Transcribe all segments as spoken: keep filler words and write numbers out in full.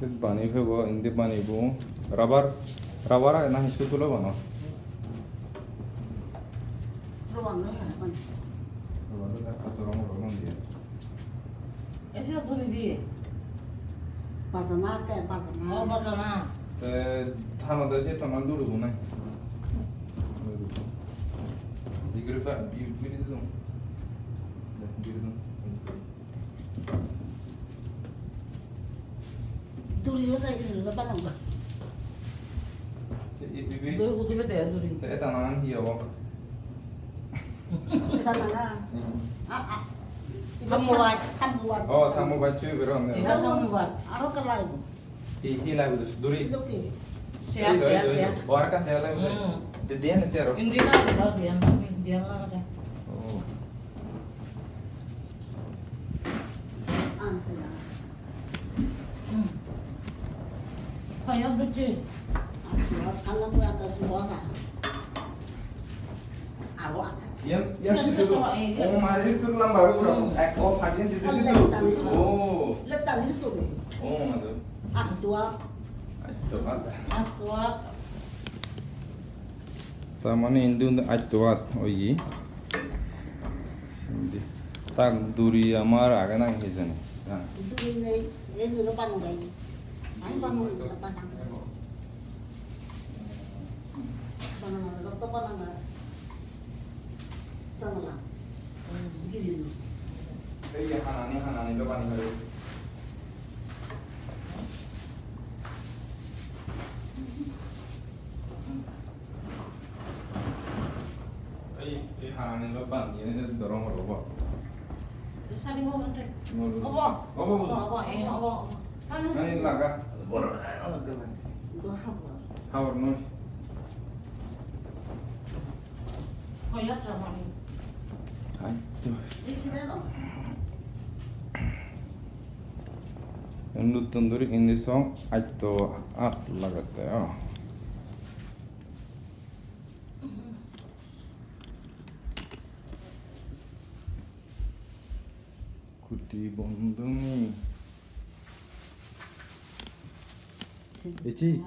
Bani pebo, indi bani bo. Rubber, rubber age nahi sudulo bana? Rubber noi, age bani. Rubber do ekka to rong rong diye. Ese buni diye. Bajana age, bajana. Oh, bajana. Te thano de se thano duru bo nai. Digre ba, di, di, di, di. Di, di, di. Duriyo jai, duriyo banang. I, i, i, i. Duri, duri bede duri. Te eta nangan hi obo? Eta nangan? Hmm. A, a. Thammobaj. Thammobaj. Oh, thammobaj chui bero ne. Eta thammobaj. Aro kala ibo. Hi, hi laibo dus duri? Ido ki? Sea, ei do, sea, ei do, ei sea. Do. O, arekkan sea laibo. Hmm. De, diyan ete aro. Indi na, ba diyan, diyan lagade. Oh. Iyan, iyan sidu do. O mari tu lamba ro pura. Ek o phadiyan sidu sidu. O. O, madu. Aitto at. Tar mane indi undi aitto at oye. Sindi. Tak duri amar age nang hijeni. Ha. Duri nei, ei duro bana gai. Ai bana gai, bana. Bana gai, bana gai. Tangala. Girino. Ei hanani, hanani lo bani gai. Ei, ei hanani loi bandi ene dorong oro bo. Sari mo bante. Obo. Obo, obo. Obo, obo, eh, obo, obo. Nani laga. Boro, eh, obo. Do habor. Habor noi. Hoya chamani. Ai, to. Sikile no. Nutton duri indi song aitto at lagette, oh. Kuti bondhuni. Eci.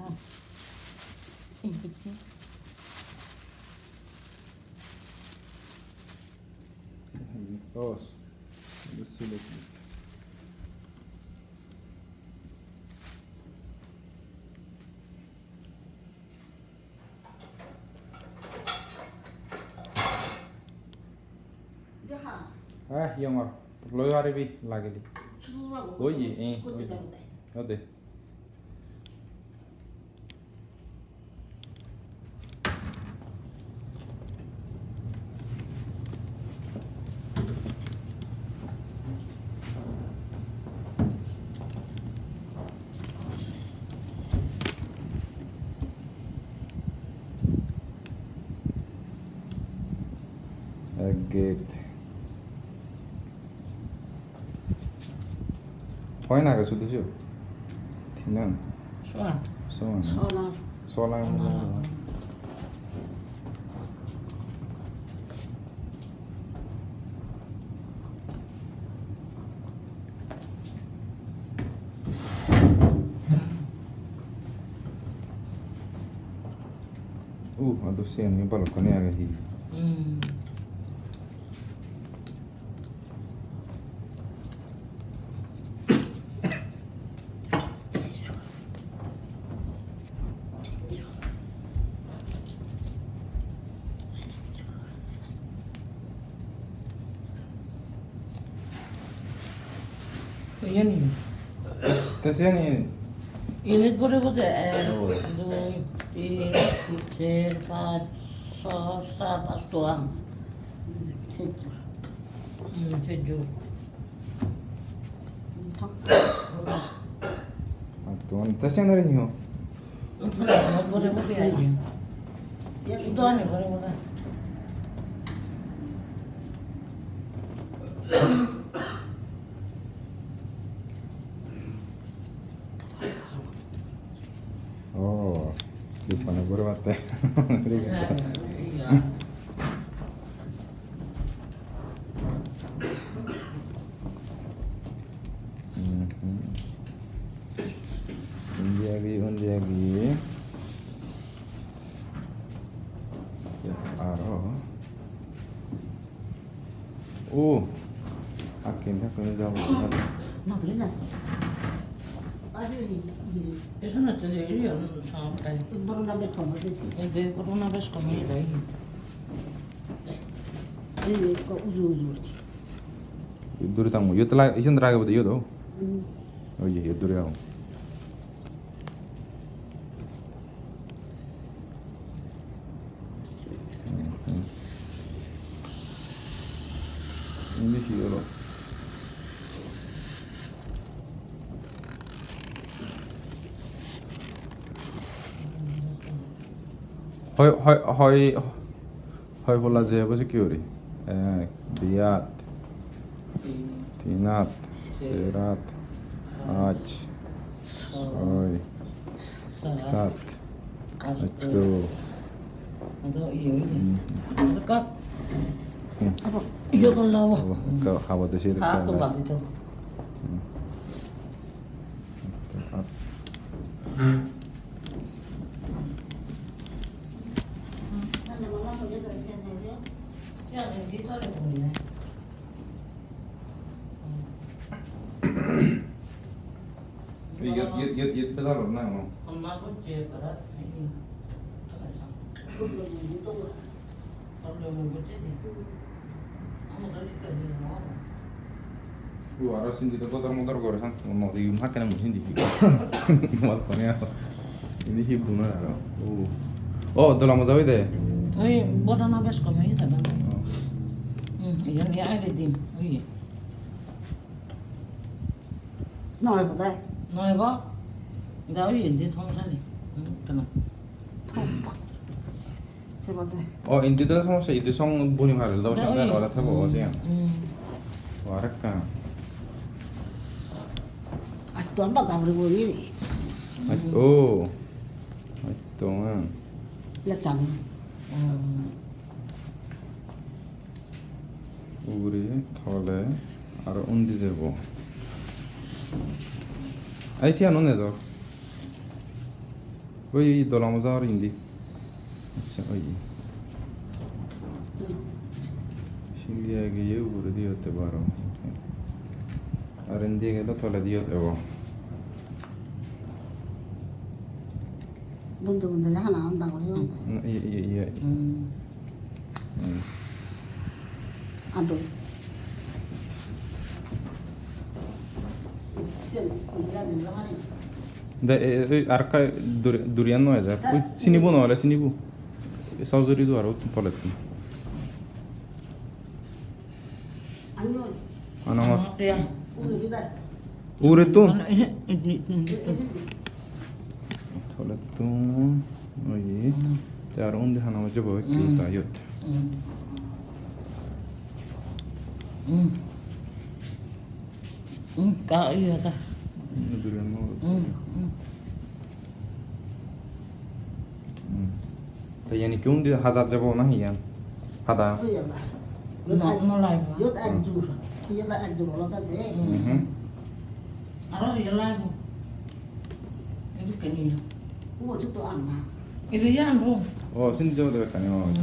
Os. Eh, yongor. Loi paribi, lagile. Oye, eh, oye. Ode. Ek gate. Hoi na age sudu siyo? Tinan? Soan. Soan. Soan. Soan. Uh, ado siyani balokkani age hi. Hmm. Iyeni. Te siyeni? Init bore bore ek, oh, dui, tin, ser, pach, so, sat, atto an. Sejjo. Hmm, sejjo. Atto an. Te siyeni aro hi ho? Bore bore aye. Sudo ani bore bore. Oh, dukkan bore batte. Mhm. Ye. Aro. O. Hakken, hakken jabo. Na, dore na. Ajo, ye, ye. Eso no te debería, no, no, no. Corona bej kom oye. Ede corona bej kom oye, rai. Ei, ei, ekko uju, uju. Iyot duri tangbo. Iyot la-, iyot ragebo de, iyot o. Hmm. Oi, iyot duri agon. Hmm, hmm. Indi hi olo? Hoi, hoi, hoi. Hoi polla jeyegoi sekke guri. Ek, diyat, tinat, serat, pach, soi, sat, atto. Hmm. Hmm. Ekka habo de sir ekka. Hmm. Iyot, iyot, iyot, iyot bejar na, no? U aro sindi do dodor modor gore san, mo di hakkene mui sindi hi. Mo kone aro. Indi hi buna aro. U. O, dola moja oide. Oi, bodana bej kom oye ta bana. O. Hmm, iyan ya age din. Oi. Noi bo dai. Noi bo. Da oi indi thong sani. Hmm, kana. Sebo de. O, indi do somossa, indi song buni pare, do song oi. Ora thebo, hmm, siyan. Hmm. O, arekkan. Atto an bada buri buri. At-, hmm. O. Atto an. Letani. Hmm. Ugure, tole, aro undi jebo. Ai, siyan undi jebo. Oi, oi, dola moja ar indi. Accha, oi. Sindi ageye uguredi otte paro. Ar indi agele toledi ot ebo. Bondo bondo jagana onda guri onda. Mm, iye, iye, iye. Mm. Hmm. Ado. Sen, iya, iya, iya. De, e, e, arekka duri-, duriyan noi jar. Ui, sinibu noi ole, sinibu. Sojuri do aro tolettun. Ano. Ano. Ano, iya. Ugure di dai. Ugurettun? Ano, eh, eh, eh, eh, eh. Tolettun. Oye, hmm. Te aro undi hana mojjebo ekku, hmm, ta iyot. Hmm. Hmm. Hmm, ka iya ta. Undi duri ano. Hmm, hmm. Hmm. Te iyani ki undi hajat jebo na hi iyan? Pada? Iya, ba. No, no lai ba. Iyot ek jur. Iyot ek jur olode de. Hmm. Mhm. Aro iya lai bo. Edokkani. Ubo to anna. Edo iyan bo. O, sindi jebode bekkani, o, hmm.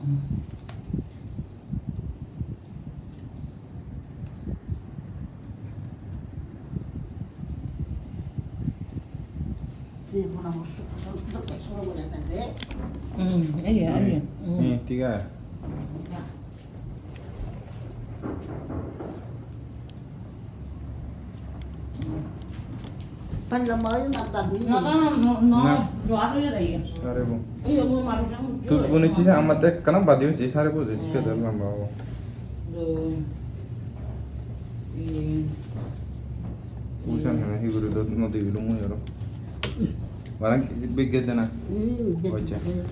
Hmm. Hmm, iya, iya. Hmm. Hmm, thik age. Pan lama oye na badi. Na, na, na, na, na. Jual oye rai. Sare bo. Oye, mo maru jang. Tu buni chisa amatte kana badi oye, sare bo je, hmm, kede lamba bo. Do. Iye. Usan hana hi guri do no debi lo mui aro. Barang bigge dena. Hmm, bigge. Oye.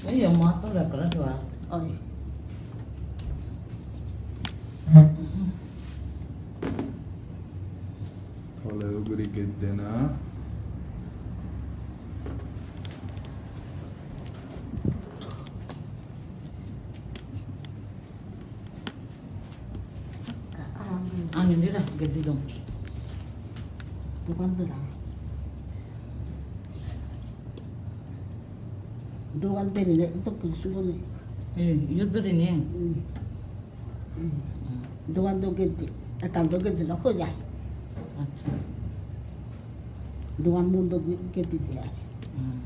Oye, mo to la kala jual. Oye. Tole uguri gate dena. An Indira, gedi dong. Dogan bera. Dogan berine, dokke sugune. Eh, iyot berine? Hmm. Hmm. Hmm. Dogan do gedi, ekkan do gedi lo hoi jai. Acha. Dogan mun do gedi de ai. Hmm.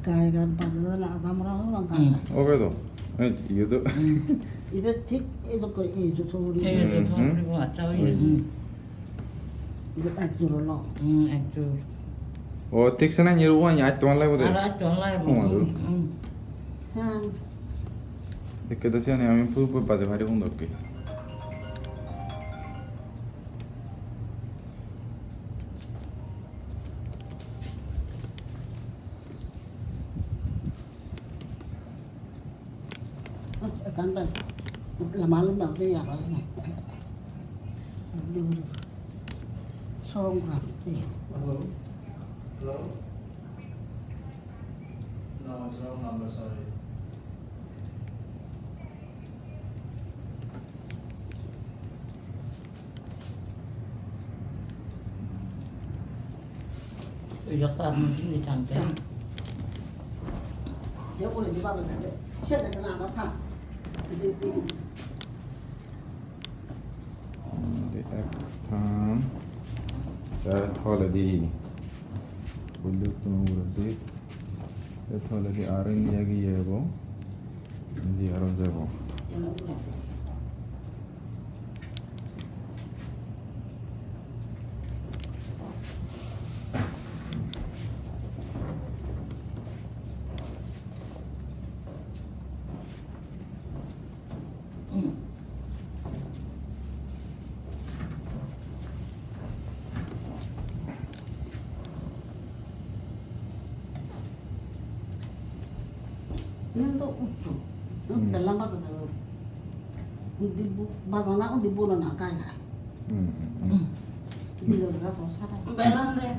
Gai gan bajana na adam ra ho bang gai. Hmm. Obe do. Eh, iye do. Hmm. Ibe thik edok ei jo soguri. Ei jo Hmm, hmm. Soguri bo acha oye. Hmm. Hmm. Ibe ek jor lo. Hmm, ek jor. O, thik sene nyiru wa ya to lai bo de. Ara to lai bo. Oh, aru. Hmm. Hmm. Ekke do sene ami pu pu baje bari un dokke. Ekkan bag lama lama de aro ne. Song ram de. Hello? Hello? No, it's wrong number, sorry. Iyot ta mui sini jangte. Ye uguredi baba jangte. Siyot ekkan abar tha. Indi ekkan. Te toledi. Bulutto uguredi. Te toledi aro indi agi ebo. Indi aro jebo. Iyan do ucchu. Hmm. Bella bajana. Undi bu-, bajana undi bulona gai gai. Hmm, hmm, hmm. Hmm. Bilo dega so sara. Belan re.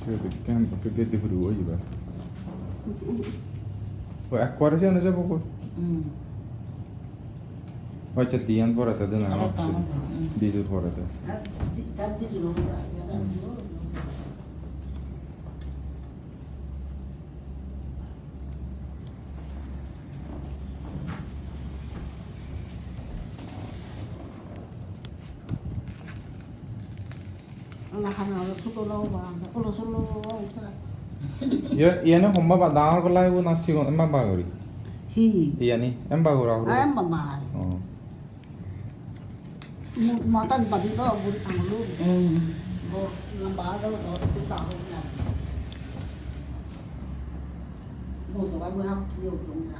Siyot ekkan dokke gedi huro oye ba. O ekkore siyani jabo goi. Hmm. Hocche diyan porede de na, aro hocche tangor, hmm. Dijur porede. Hmm. Ye, iyani homba ba dangor gola ibo na sigon emba ba guri? Hi? Iyani emba gura guri? Ah, emba ba. Oh. Mu-, matan badi do buri tangulu. Hmm. Bo lamba do do tu ta ho na. Bo so ba bu ha yo dong na.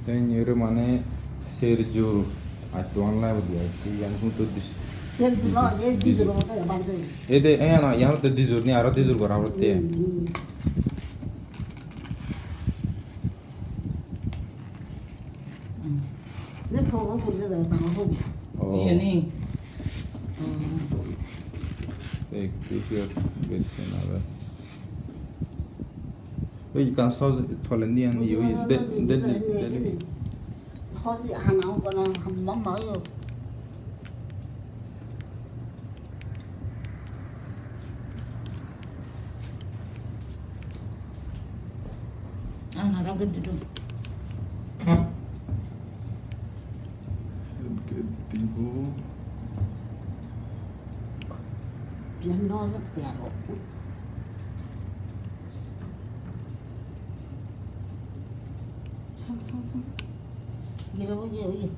Te iyot mane ser jur atto an lai bodi ai. Ti yan sun to dis. Ser jur lo, ye di jur lo ta ya ban de. Ede, eh, na, yan to di jur ni aro di jur gora hotte. Hmm, hmm. Hmm. Ne photo puri jai, dangor photo. Oh. Iyeni. Hmm. Ek picture bechche na be. Oi, ekkan so tolendi an, iyo, iyo, de, de, de, de. Hoji hana hobana hamma ma yo. Ana ra gedi do. Gedi bo. Piano jatte aro. Sang, sang, sang. Gire bo ye, oye.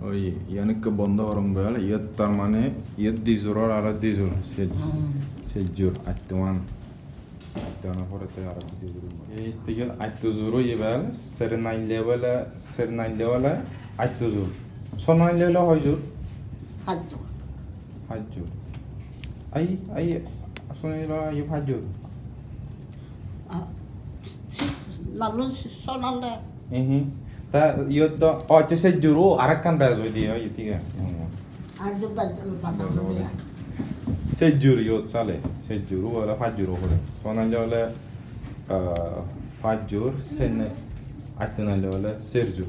Oi, iyan ekko bondo gorong bel, iyot tar mane, iyot dijuror aro dijur, sej-, hmm, sejjur, attoan. Attoan pore te aro dijur. Ei, te iyot atto jur oye bel, sere nine level, sere nine level, atto jur. So nine level hoi jur? Hajjur. Hajjur. Ai, ai, so nine level, iye hajjur. Ah, si-, Lalu sonale. Ehe. Ta iyot do, o, accha, sejjur, o, arekkan bej oi de, oi, thik age. Hmm. Ar do bej, bej oi de. Sejjur iyot sale, sejjur, o, ole pajjur o pore. Sonale ole, ah, pajjur, senne, atte nale ole serjur.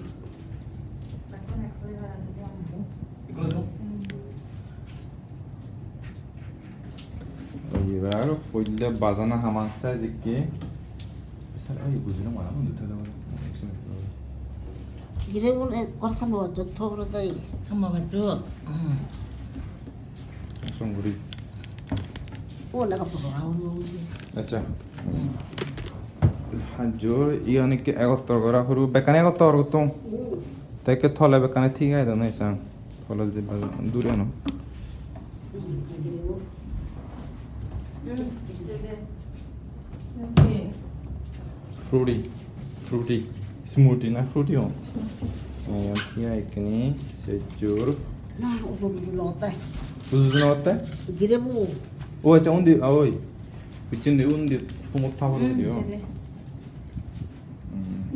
Ebar poille bajana haman size ikke. Sir, oi, bujilong, mane undi thoi debo. Gire bun ek kor samma bajjo, thobro dai. Samma bajjo. Hmm. Song guri. O, lega to gora, o, o. Accha. Hmm. Hajjur, iyan ikke egottor gora puribo, bekkani egottor gotton. Hmm. Te ikke tole bekkani thik age do na isan. Tole jodi ba-, duri ano. Fruity, fruity, smoothie na fruity on. Eh, thik age ekkani, sejjur. Na, ubon lote. Bujo na lote? Gire bu. O accha, undi, a, oi. Pichendi undi, humot thabor undi, o. Hmm.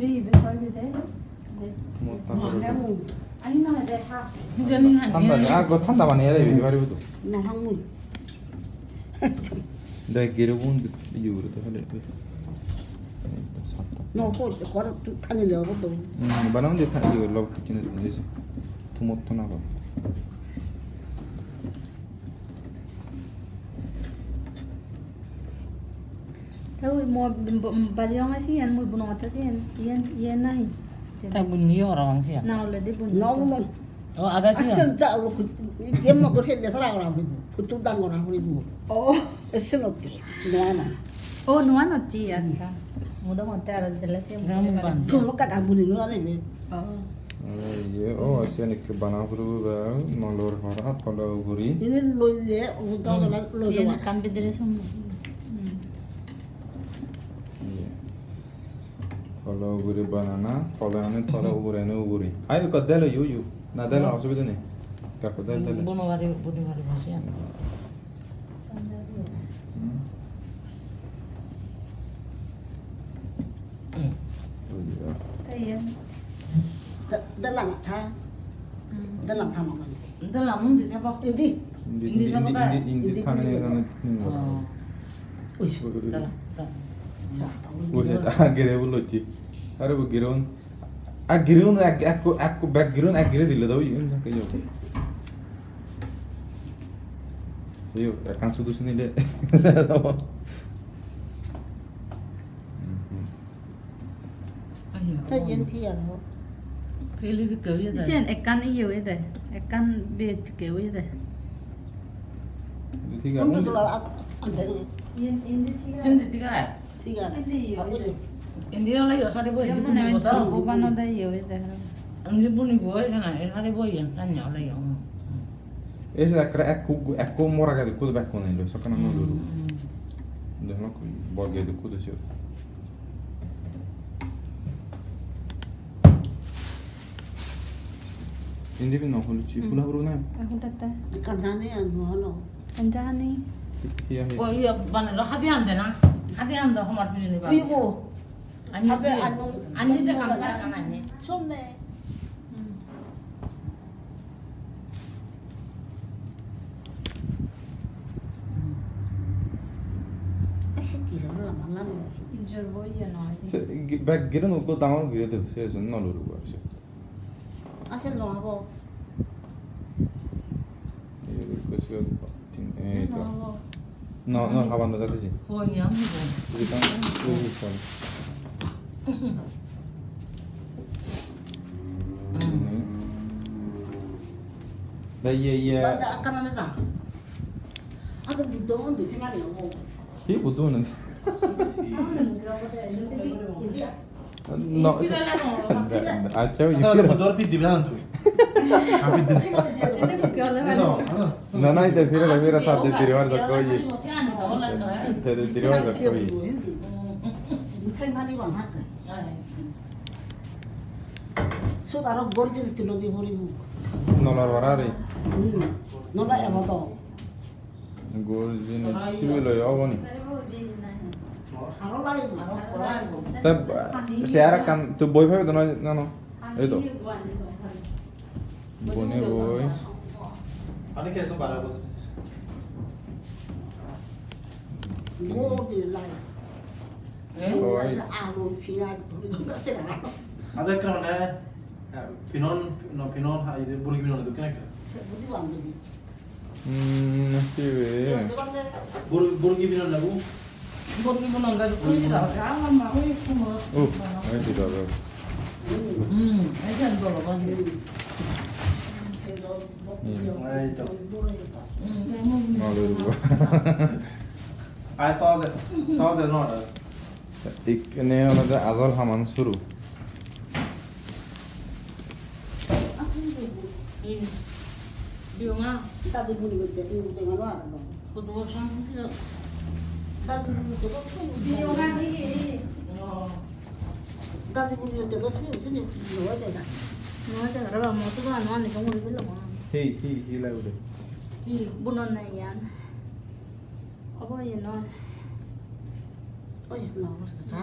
Ei, ibe soi de, de. Mo ta. Mane mu. Ani no de ha. Jani han. Thanda de, ah, go thanda pani ere, ibe paribo to. No hang mu. De gire bun, iye gure to hale. No, ko, ko, tu thani le obo to. Hmm, bana undi thani le obo, kitchen de. Tumot to na ko. Te ui mo b-, b-, bari onge siyen, mui bunongotte siyen, iyen, iyen nahi? Ta bunni yo parapang siyan. Na olode bunni. No, to. No. O, ada siyan. Asen ja, o, iyen mo gor helle sara gora puribo. Puttu dang gora puribo. O. Esen otte, noa na. O, noa notti, accha. Mudo motte aro jele siyen. Jam bari ban. Tun lo kaka buni noa nebe. O. Ei, ye, o, siyan ikke bana puribo ba, nolor hora, tole uguri. Ini loile, uguta Hmm. Loile, loile. Iyen ekkan bidire sum. Hmm. Ye. Tole uguri banana, tole ani tole Hmm. Uguri ani uguri. Ai, ekko delo, yu, yu. Na, delo, Hmm. Osubide nei. Ekko del, del. Bono gari, boni gari basi ani. Hmm. Hmm. Oi, ya. Te iyen. Da-, dalang tha. Hmm. Dalang tha ma kan. Dalang undi thebo. Indi. Indi, indi, indi thebo indi, da. Indi, indi. Indi thangene, thangene, hmm. Oh. Ui, ui, ui. Dalang, dalang. Sa, ui, ui, ui. Ui, ah, gire bu lojji. Are bu gire un. Ek gire un, ek, ek, ek bag gire un, ek gire dile do, ui, un thakke yo. Yo, ekkan sudu sini de. Ayo. Te yen thik age. Pili bikke oye de. Siyen ekkan iye oye de. Ekkan bej bikke oye de. Thik age. Undi sula at, ande. Yen indi thik age. Sindi thik age. Thik age. Sindi iye oye de. Indi ole yo sari boi, yen indi mane buni bo to. Obo banade iye oye de. Indi buni bo oye na, e sari boi yen, tanya ole yo. Ei je ekkere ekko, ekko mora gede ekko bekkun elo, sokkene no luru. Hmm, hmm. Dekho, bor gede ekko do siyot. Indi bi no holo chi, hmm. Hula huro na? Ahun tatta. Kandani anu holo. Anjani. Iya, iya. Oh, iya, bana lo hadi ande na. Hadi ande homar pijini ba. Bibo. Ani je, anu, ani je kamsa kan ani. Sonne. Hmm. Ese ki jano lama lama. Jor bo iye noi. Se, gi-, bag gire no go dangor gire de, se jon no luru ba se. Ase no habo. Ei, request tin, ei, to. No, no, habar no jate je. Hoi, ami bo. Buji tan, buji tan. Da, iye, iye. Banda akana na da. Ado Buddho mondir sengani obo. Hi Buddho mondir? Indi, indi. No, accha, oi. Accha, oi, pira. Buddhor piddi bilan tumi. Ami piddi. Indi bukke ole mane. No, no, ite pira, pira, ta de diri mar jakko, oi. Te de diri mar jakko, oi. Sengani bang hak. Sot aro gor giri tulo di hori bu. Nolar bara re. Hmm. Nola ebo to. Gor jini sibe loi obo ni? Te, uh, chair ekkan, tui boi pabi to noi, na, no? Ei to. Bone boi. Ani keso bara bolse. Oi. Ado ekkere mane, eh, pinon, no, pinon, ha, ide, burgi pinon dokken ekkere. Hmm, sibe. Bur-, burgi binon na bu? Burgi binon da, kuri da, ama ma, oi, kumo. Oh, ei to da. Hmm, ei jan dolo ba. Hmm. Ei to. Hmm. Ai, sauce, sauce no da. Ikkene olode ajol haman suru. Hmm. Biyonga. Dadi buni gotte, buni gotte mano aro. Hudu bor san hudu. Dadi buni gotte. Biyonga hi hi hi. Oh. Dadi buni gotte gotte sini, sini, no gotte na. No gotte, aro ba, mo to ba, no ani to muri bilo. Hi, hi, hi la ude. Hi, bunon na iyan. Obo iyen noi. Oi, no, obo sasa.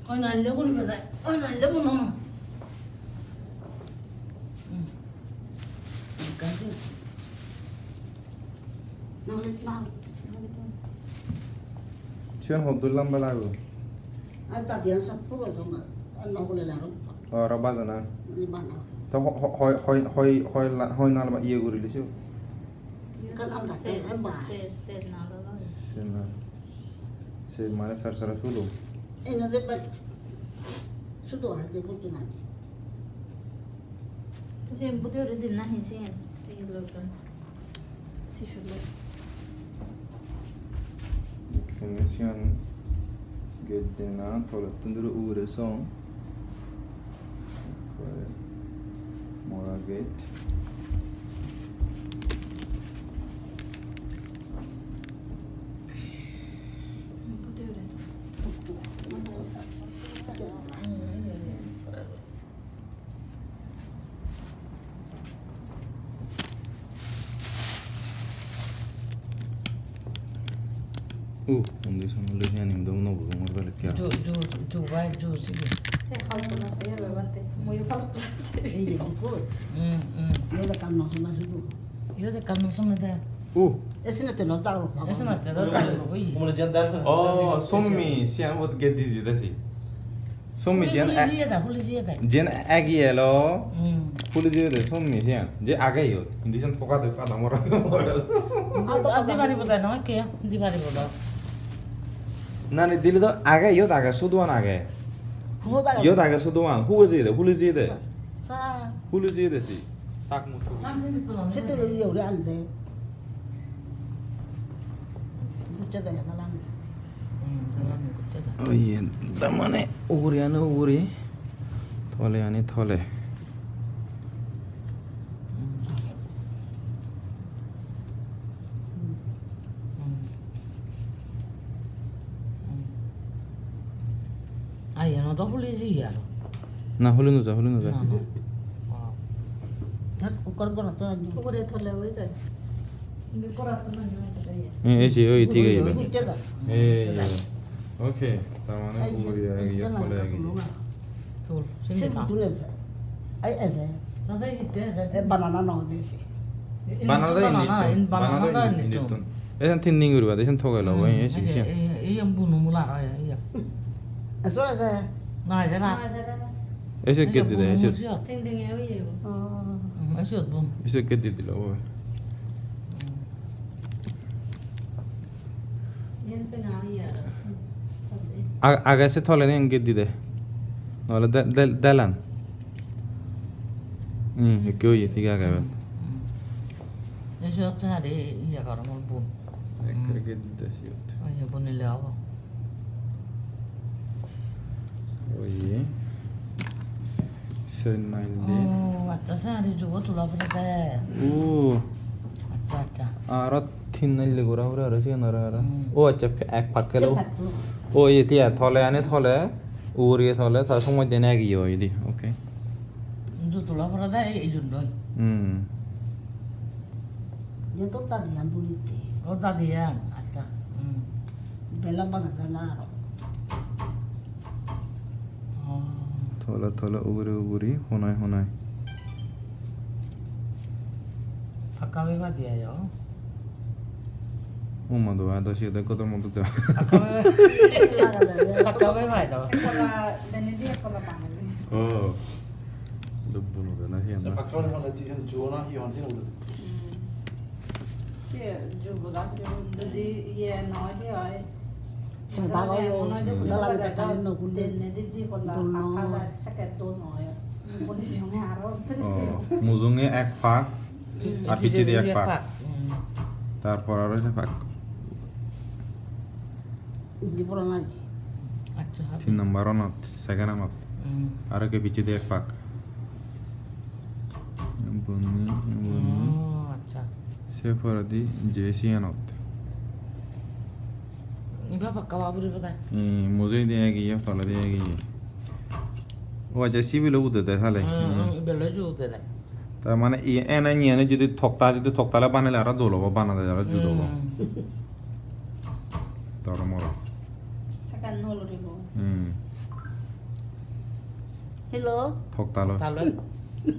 Oi, nalle guribe dai. Oi, nalle bono. Hmm. Ekkan se. Nalle na. Siyan hoddur lamba lagibo? Ar ta diyan sappo gojong, ar no hole laro. Aro bajana? Ni bana. To ho-, ho-, hoi, hoi, hoi, hoi la-, hoi nal ba iye gurile siyo? Kan am ta ser, ser, ser nal olo. Ser nal. Ser mane sar sara sulo. Eno de ba. Sudo ha de butu na. Sen butu re din na hi sen. Ei lo kan. Tissue lo. Indi siyan gate dena, tolettun duri ugure song. Ekkore mora gate. Uh, undi son ole siyani do no bujongor belekke aro. Ju, ju, ju bai, ju sigi. Se halto na se, ebe bante. Muiyo halto na se. Ei, ei, dikko. Hmm, hmm. Yo de kam no sona sudu. Yo de kam no sona de. Uh. Ese na te no jalo. Ese na te no jalo, oi. Umle jan dar. Oh, sommi, siyan ot gate di di dasi. Sommi jen huli e-, jiye da, huli jiye da. Jen agi elo, hmm, huli jiye de sommi siyan. Je age iyot. Indi siyan thoka de pada mora. Adi paribo da noi ke, di paribo da. Nani dile do age, iyot age, suduan age. Hubo da. Iyot age suduan, hubo jiye de, huli jiye de. Sa. Huli jiye de si. Tak mutu. Situ lo iye uri ande. Bucche da ya malam. Oye, tamane uguriyani uguri, toleyani tole. Ai, iyan do huli jiye aro. Na, huli no ja, huli no ja. Na, na. Wow. Tat kukkar gora to ani. Ugure tole oi jai. Indi gora to mane oi jai. Eh, ei se, oi, thik age. Ugure oi jai. Eh, okay, tar mane ugure agi, tole agi. Tul, sindi sa. Ai, ese. Sa sa itte ese. Eh, banana no desi. Banana da indi, banana da indi. Esan thinning guriba de, esan thoge lo, hmm, ei, ei, ei, ei, bunu mula ro, ei, ei. Eso ese. Na, ese na. Ese gate di de, ese. Ting ting e oye. Oh. Hmm, ese bun. Ese gate di dilo, oi. Hmm. Yen pe na oye aro. Ase. A-, age se tole ni gate di de. Nole de-, de-, delan. Hmm, ekke oye, thik age ebar. Hmm, hmm. Ei siyot se hari iye gorongor bun. Ekkere gate dide siyot. Oye, bunile obo. Oye. Sen mile de. Oh, accha, se hari jubo tula porede. Oh. Accha, accha. Aro tin naille gora pore aro siyan aro, aro. Hmm. Oh, accha, pe-, ek pakke lo. Se pakko. Oh, iye tiya, tole ani tole, ugure tole, ta somoj dene agi oye di. Okay. Ju tula porede ei, ei jundoi. Hmm. Ye to ta diyan buritte. Oh, ta diyan, accha. Hmm. Tela bana jana aro. Tole tole, ugure ugure, honai honai. Pakka bhei bhadi ayo. O ma do, ado siye de gotor moddhe de. Pakka bhei, pakka bhei bhai do. Ekkola denedi, ekkola bangedi. Oh. Dubbo no de na siyan na. Pakka bhei bhai siyan juo na hi hon siyan. Hmm. Se juo da, jodi iye noi de oi. Siyot agon, dala bidire tali no gulle. Dol noi. Mujunge ek pak, ar pijedi ek pak. Hmm. Tarpor aro se pak. Indi pura nai. Acha, habe. Tin number onot, second anot. Hmm. Aro ke pijedi ek pak. Bonni, bonni. Oh, acha. Se poredi je siyanot. Iba pakka ba puribo de. Hmm, mujungedi ek iye, toledi ek iye. O acha, sibilo udede sale. Hmm, hmm, ibelo ju udede. Tar mane iye ene niyene jodi tokta, jodi tokta le banele aro dol obo, banade aro jut obo. Hmm. Toro moro. Second no loribo. Hmm. Hello. Tokta loi. Talo.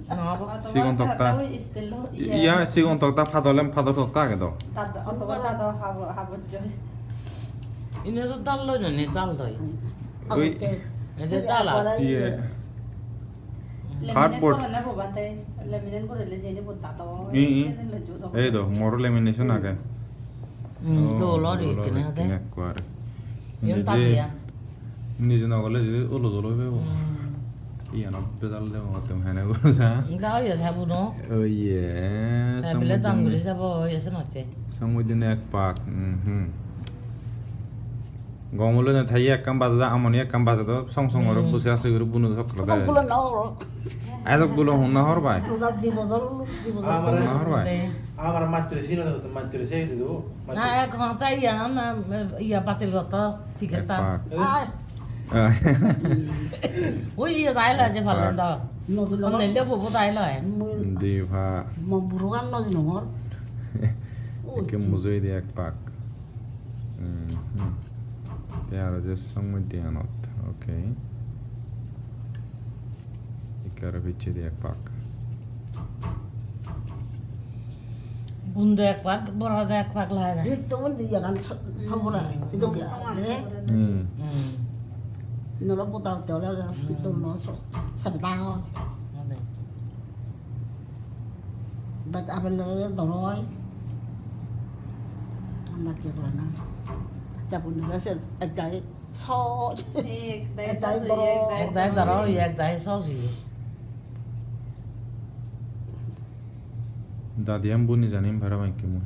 No, abo. Sigon tokta. Tokta loi steel lo, iya. Iya, sigon tokta, padol em, padol tokta age do. Tad-, otoba dado habo-, habojjoi. Ine do dal loi jani, dal doi. Oi. Ede dal a. Iya. Laminate. Cardboard. Gorana bo bante, laminate gorile jeni bo dado. I, i. Ei do, moro lamination age. Hmm, oh, dol ori dol ori ekkene ode. Ekkene ekko are. Iyan nije, tadiya. Nije no gole je olo dol oibe bo. Hmm. Iyan bejal degongotte mui hene guri ja. Ga oye thabuno. Oye. Thabuno dam guri jabo, oye senotte. Song mui dine ek pak. Mhm. Gom ole na thai ekkan baje do, amoni ekkan baje do, song song aro. Hmm. Busi ase guri bunu sok kolo de. Song gulo na oro. Ai sok gulo honna hor bai. Oda di bojor, di bojor. Amare, honna hor bai. Amare matture sino do, matture sei do. Na, ek hon ta iya na, iya batil goto, ticket ta. Ek pak. Ai. Ai. Oi, iya dai la je palen do. Ek pak. Kon nelle bobo dai la, eh. Di pak. Mo burugan no dino mor. Ekke mujungedi ek pak. Mhm. Te aro je song moddhe anot. Okay. Ikke aro picchedi ek pak. Undi ek pak, borot ek pak lagede. Ritto undi jagan so-, sobora, idu ge, eh? Hmm. Hmm. Nolo bota hotte ole, ritto no so-, sabda hon. Ode. But apple loi doro oi. Amar je bana. Jabun ni gase ek dai so. Ek dai so, ek dai doro, ek dai so ji. Dadi am buni janim para banki mun.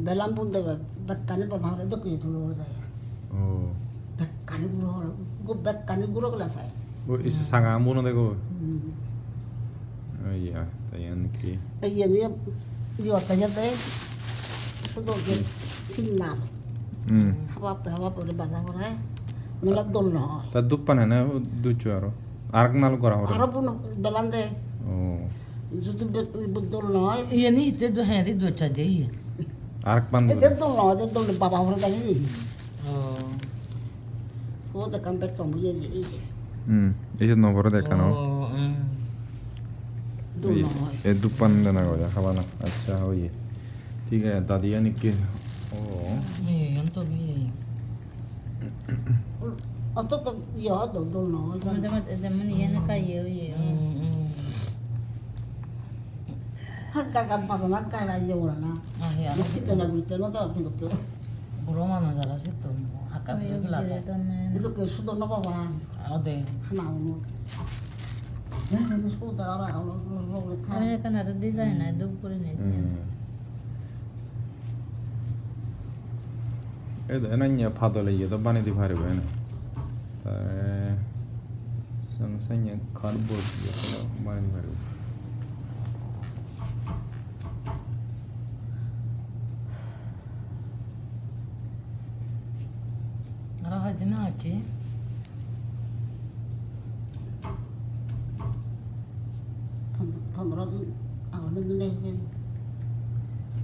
Belam bun de bekkani bana hore dokke tulo jai. Oh. Bekkani guro hore, go bekkani guro gela sai. O, isi saga am buno dego. Hmm. Oh, iya, ta iyan ki? Iyan, iyan, iyan, ta iyan, ta iyan. Sudo ge, hmm, kinnal. Hmm. Haba pe, haba pe, bana hore. Nula dol no. Ta duppan hene duccho aro. Arak nal gora hore. Aro buno belan de. Oh. Judu be-, be-, dol noi. Iyan hi te do, he, ri do cha de iyan. Arak pan. Ete dol noi, ete dol baba hore dagi. Oh. Ubot ekkan bek tom oye je, ei je. Hmm, ei je no porede ekkan o. Oh, hmm. Dol noi. Ei, ei duppan dena goi, habana. Accha, oye. Thik age, dadi ani ke. Oh. Ei, iyan to bi. Oto to iye dol, dol noi. Mane, mane, mane iyan ekka iye oye. Hmm, hmm. Har gai gai bajana gai gai iye gorana. Ah, he, aro. Sitto na gurite no do, hintu. Buro manuj aro sitto, hakka. Oi, buro oi, glass. Buro to nei. Hintu ke sudo no pabang. Ode. Hana uno. Ya, hintu sudo aro, aro, aro, aro, aro. Ami ekkan aro design ai, hmm, dub guri nei. Hmm. Ei do, enanye padole iye do banei di paribo ene. Te sang sanye cardboard iye do banei di paribo. Aro hoidin acche? Pon-, pondro din agon bile hijeni.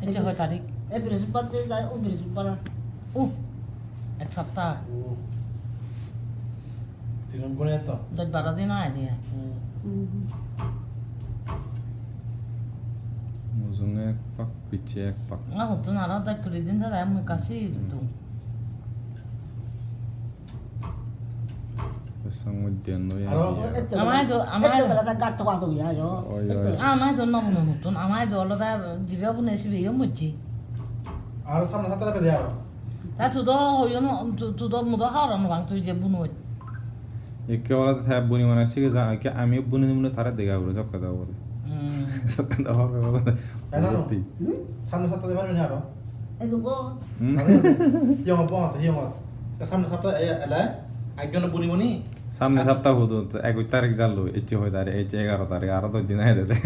Ecche hoi tarik? E Brihospotibare jai, o Brihospotibare. Uh, ek sapta. Oh. Tinun gune to? Dosh baro din age de. Hmm. Hmm. Mujunge ek pak, picche ek pak. Nga huttun aro dosh kuri din dhore mui ekka sigitum. Hmm. Song mujje noi. Aro ami aro. Amai do, amai do. Etto bela ta gatto gatto ya yo. Oi, oi. Amai do no bunon huttun, amai do olode jibe bune sibe yo mujje. Aro samne satta bede aro. Ta tu do hoyo no, tu, tu do mudo horo no bang tu je bunot. Ikke olode ta buni mane sige ja, ikke ami buni buni tare dega guri sokke da bole. Hmm. Sokke da horo bole. Ena no. Soti. Hmm? Samne satta de parbe na aro. Ei to go. Hmm? Yong bo, yong. Samne satta e, ele, ekjon buni buni. Samne sapta hudu, ekuj tarik jalo, ecche hoi tarik, ecche egaro tarik, aro dosh din age de.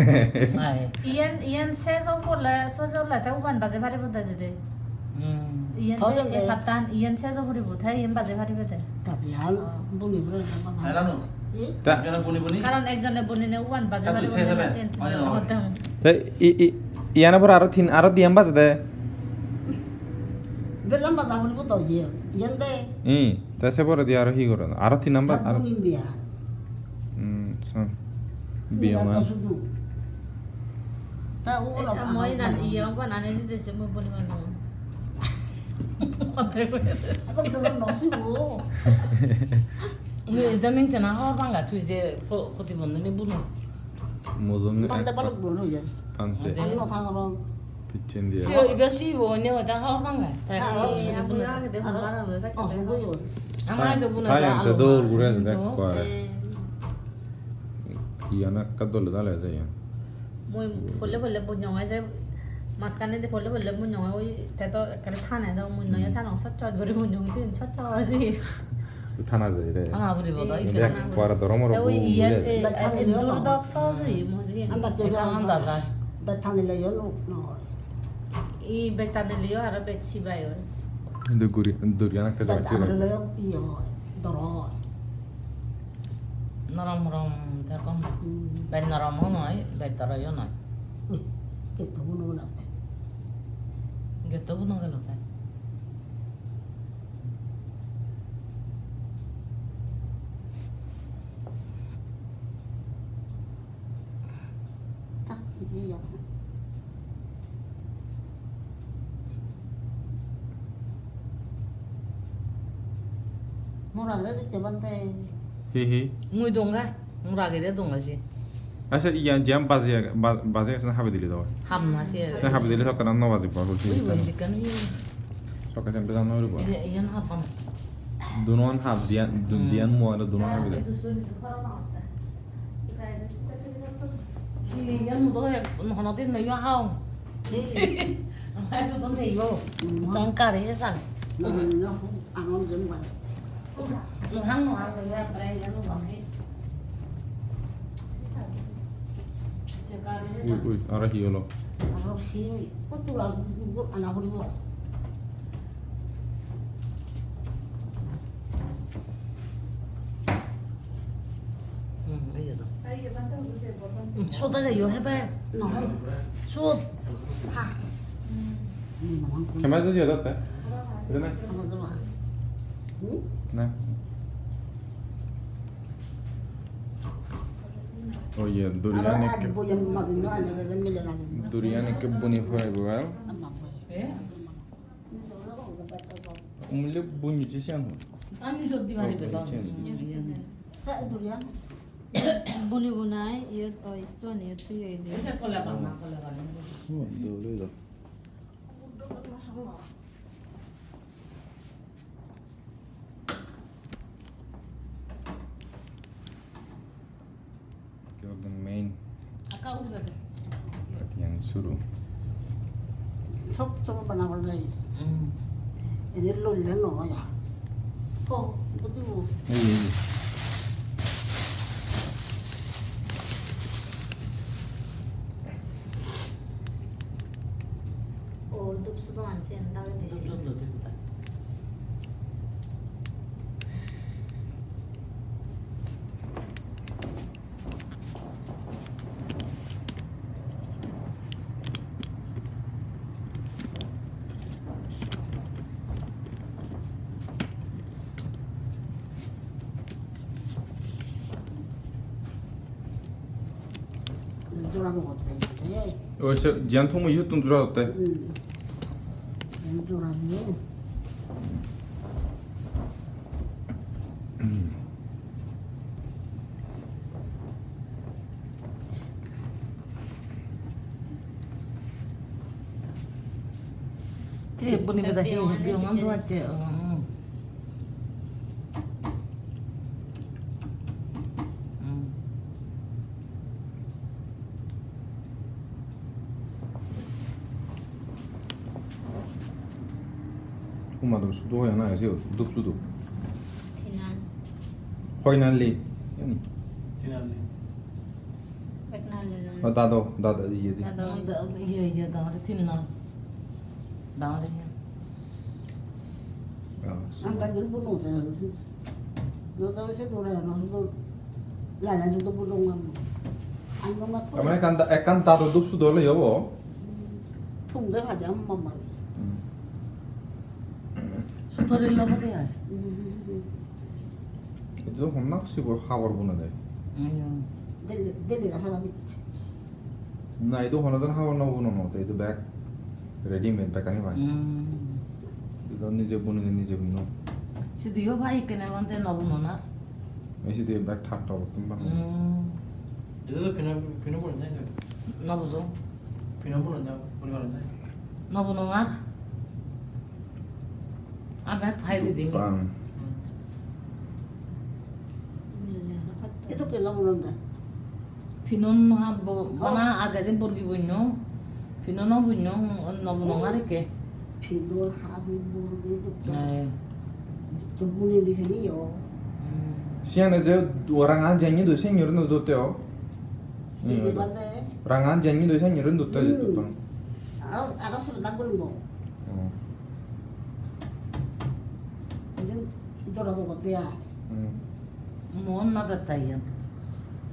Ai. Iyen, iyen ses obo le, ses ole te uban baje paribo de jede. Hmm. Iyen te, e pattan, iyen ses obo puribo, te iyen baje paribo de. Ta jiyan, oh, buni buni. Hello. E? Ta- Ekjone buni buni. Karon ekjone bunine uban baje paribo de, sen. Mane no. Te i, i, iyan abar aro tin, aro diyan baje de. Belam baja puribo to iye, iyen de. Hmm. Te se poredi aro hi goron? Aro tin number, aro buni biya. Hmm, so. Biya ma. Sudu. Ta o, eh, la, moi na, iye, obo na, ne, de se mo buni ma no. Ate ko. Ako bela no si bo. Ni ida ning tena ho banga tu je ko, koti bondo ni bunu. Mojong. Banda ek balok bunu ya. Ante. Ante. Ano thang ro. Pichendi. Siyo, ibe sibo, ne, ta hor banga. Ta hor. Abu ya, de hor banga, sa. Oh, bu yo. Ama do buna. Thailand te dol guri ase, dekko are. Eh. Iyan ekka dole dale ase iyan. Mui polle polle bunyong ase, maskane de polle polle bunyong oi, te to ekkere thane do, mui noyo thanong, sot sot guri bunyong sin, sot sot ase. Thana jai re. Thana puribo do, indi ikke thana. Ekkore doromoro bu oi, iyan, guri ase. Eh, eh, dur dok sohoj oi, mui siyen. Anda jai. Ekkan anda jai. Bek thanile yo no, no. I bek thanile yo aro bek sibai oi. Indi guri, duriyan ekka jai. Bek thanile yo, iyo, doro. Norom norom te gom. Hmm. Bek norom o noi, bek doro yo noi. Hmm. Getto buno gelo te. Getto buno gelo te. Tak, ini ya. Mora le te bante. Hi, hi. Mui donga. Mora gede donga si. Asa iya jam baje, ba-, baje sen habe dile do. Ham na si. Sen habe dile sokkene no bajibo, ui, ui, jikan ui. Sokkene sen bejan no uribo. Iya, iya na ham. Dunon hap diyan, du-, hmm, diyan mo aro dunon hap diyan. Hi, iyan do ek, hono din no yo hao. Hi. Ai to don de yo. Tang kare sang. No, no, no, ang on jem ban. No hang, no hang, no yo, prai iyan no hang. Ui, ui, aro hi olo? Aro hi, kotula, ana horibo. Hmm, iya do. Hmm, soda le yo hebe. No. Sud. Ha. Kemai do jiya dotte? Ede nai? Hmm? Na. Oh iya, durian aro ekke. Boyam majin no ane, mile na. Durian ekke buni poribo, eh? Ama boyam. Eh? Umle bunyi je siyan hon. Ani jor di mari beton. Siyan. Iya, iya. Buni bunai, iyot, o, stone iyot, tui iyot. Ese kole bana, kole bana. Oh, dole do. Ekdom main. Akka ugure de. Latihan suru. Sok sok bana bana. Hmm. Ini lo le no ya. Oh, betul. Iya, iya. Oh, dup sudo anchen dagi desi. Dup sudo, dup sudo. Oi, se jiyan thum iyottun jura otte. Hmm. Jiyan jura diye. Te buni beda hi, hi, hi, hi, hi. Uma do sudu hoy na, ese dup sudu. Tinan. Hoy na li, yani. Tinan li. Ek na li. O dado, dado, iye di. Dado. Dado, iye, iye, dado, tinan. Dado, iye. Ah, so. Anta guri buno se. No to se dore no to. La la to buno ngam. Ano ma. Tamane ekkan da-, ekkan dado dup sudo ole obo. Thum de bhaja mama. Hmm. Sutori lobo de ai. Hmm. Edu honna sibo habor buno de. Ayo. Deli, deli rasa lagi. Na, idu hono jon habor no buno no, te idu bek readymade bekkani pai. Hmm. Idu nije bunine nije buno. Sidu yo pai ekkene bante no buno na. Ei sidu bek thak thak ottun bana. Hmm. Idu to pino, pino buno nai to. No bujo. Pino buno nai, buno nai. No buno ngar. Abe phai di dimi. Bang. Itu ke lo buno na. Pinon ha bo-, bana age din borgi bonyo. Pinon no bonyo, no bonyo ngare ke. Pinon ha din borgi duk. Eh. Duk buni di pini yo. Hmm. Siyan je rangan jengi do sen yoro no dote o. Ini bande. Rangan jengi do sen yoro dote. Hmm. Aro, aro sudah gulung bo. Hmm. Ini dora bo kote ya. Hmm. Mon no datta iyan.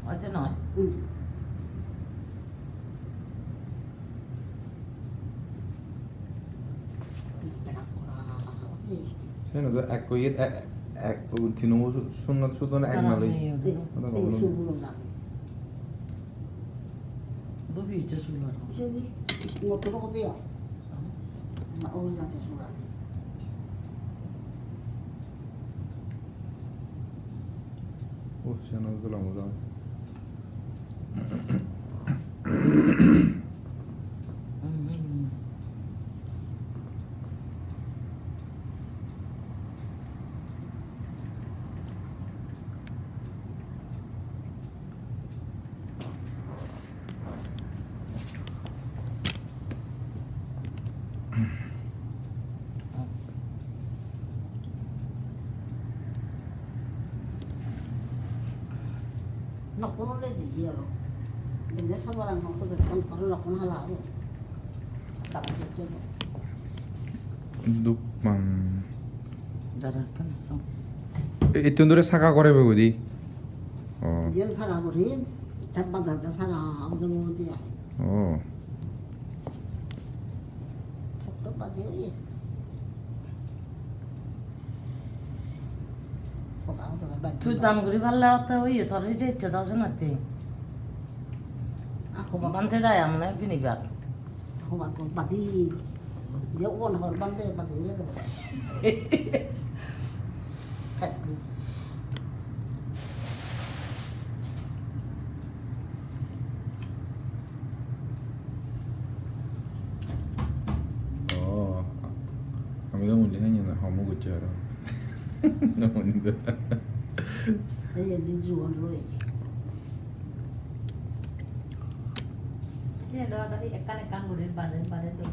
Ote noi. Hmm. Sen do ekko iyet e-, ekko tino su-, sunnot sudon ek naloi. Ei, ei, ei, oda ei, gomlo. Sugulo dagi. Dubi icche sulo. Seni, motor ko dia. Ma, o jate sulo. Oh, siyan olode lamba jagah. Nokkun ole diye aro. Benne sabarang nokko bekkun aro nokkun hala aro. Tara hocche bo. Duk mang. Dara ekkan song. E, ittun dore saga gorebe gudi. Oh. Iyen saga guri, te bada de saga obo de ai. Oh. Petto badi oye. Hoda hoda badi. Tui dan guri palle otte oye, tor hije icche dao senatti. Ah, hoba. Bante dai amne bini bak. Hoba ko badi. Ye won hor bande badi ye de. Oh, ami do muli hanya na homo gocche aro. Ei, ei, di juon roi. Siyen do aro ekkan ekkan guri baden, baden do.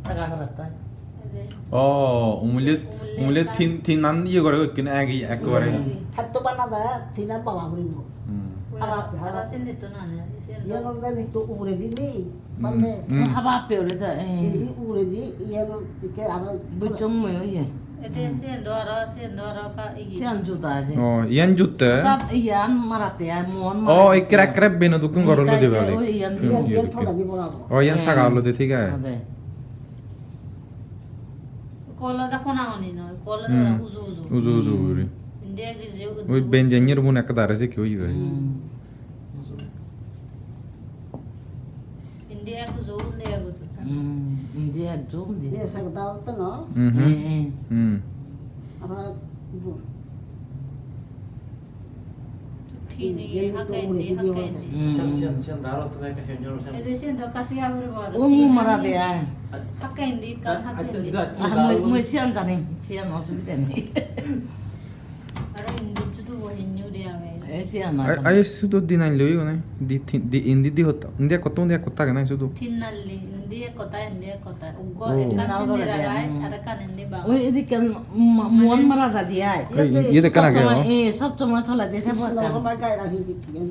Jaga gorot tai. Ei je. Oh, umullet, umullet umullet ekkan. Tin, tinan iye gore gokken ek, ekkore. Hmm. Hatto bana da, tinan baba guri mo. Hmm. Aro, aro sindi to na ne, sindi. Iyan olode nitto uguredi ni. Hmm, hmm. Haba appe ore ta, eh. Indi uguredi, iyan ikke aro. Bujjong mui oye. Ete siyen do aro, siyen do aro ka igi. Siyan juda aje. Oh, iyan jutte? Ta iyan maratte ai, muon maratte. Oh, ikke ekkrek beno dokken gor olode bale. Oh, iyan. Hmm, iyan, iyan iyan dokken. Toledi borabo. Oh, iyan saga olode, thik age. Ade. Kola da kona oni noi, kola da uju uju. Uju uju guri. Indi egi je uju. Oi benjenyer bun ekka dare se ki oi oi. Hmm. Uju. Indi ek uju, undi ek uju. Hmm, indi ek uju, undi. Ye sagda to no? Mhm. Eh, eh. Hmm. Aro bu- Tini, indi hakke to indi, indi hakke indi. Hmm. Siyan, siyan, siyan daro to hakke indi, siyan. Ede siyan do kasi abur bor. O mu mara de ai. Hakke indi, kan hakke indi. Ah, mui, mui siyan jani, siyan osubide nei. Aro indi judu bo hinyu de age. Eh, siyan na. Ai, ai, sudu dinai loi gone. Di, ti-, di, indi di hotta. Indi ek hotta, undi ek hotta age na sudu. Tin nalli, indi ek hotta, indi ek hotta. Uggo ekkan sindi ragai, hmm, ar ekkan indi bagai. Oi, idikken ma-, muon mara jadi ai. Ei, iye ekkan age, sob somoi, oh. Eh, sob somoi toledi thebo ekkan.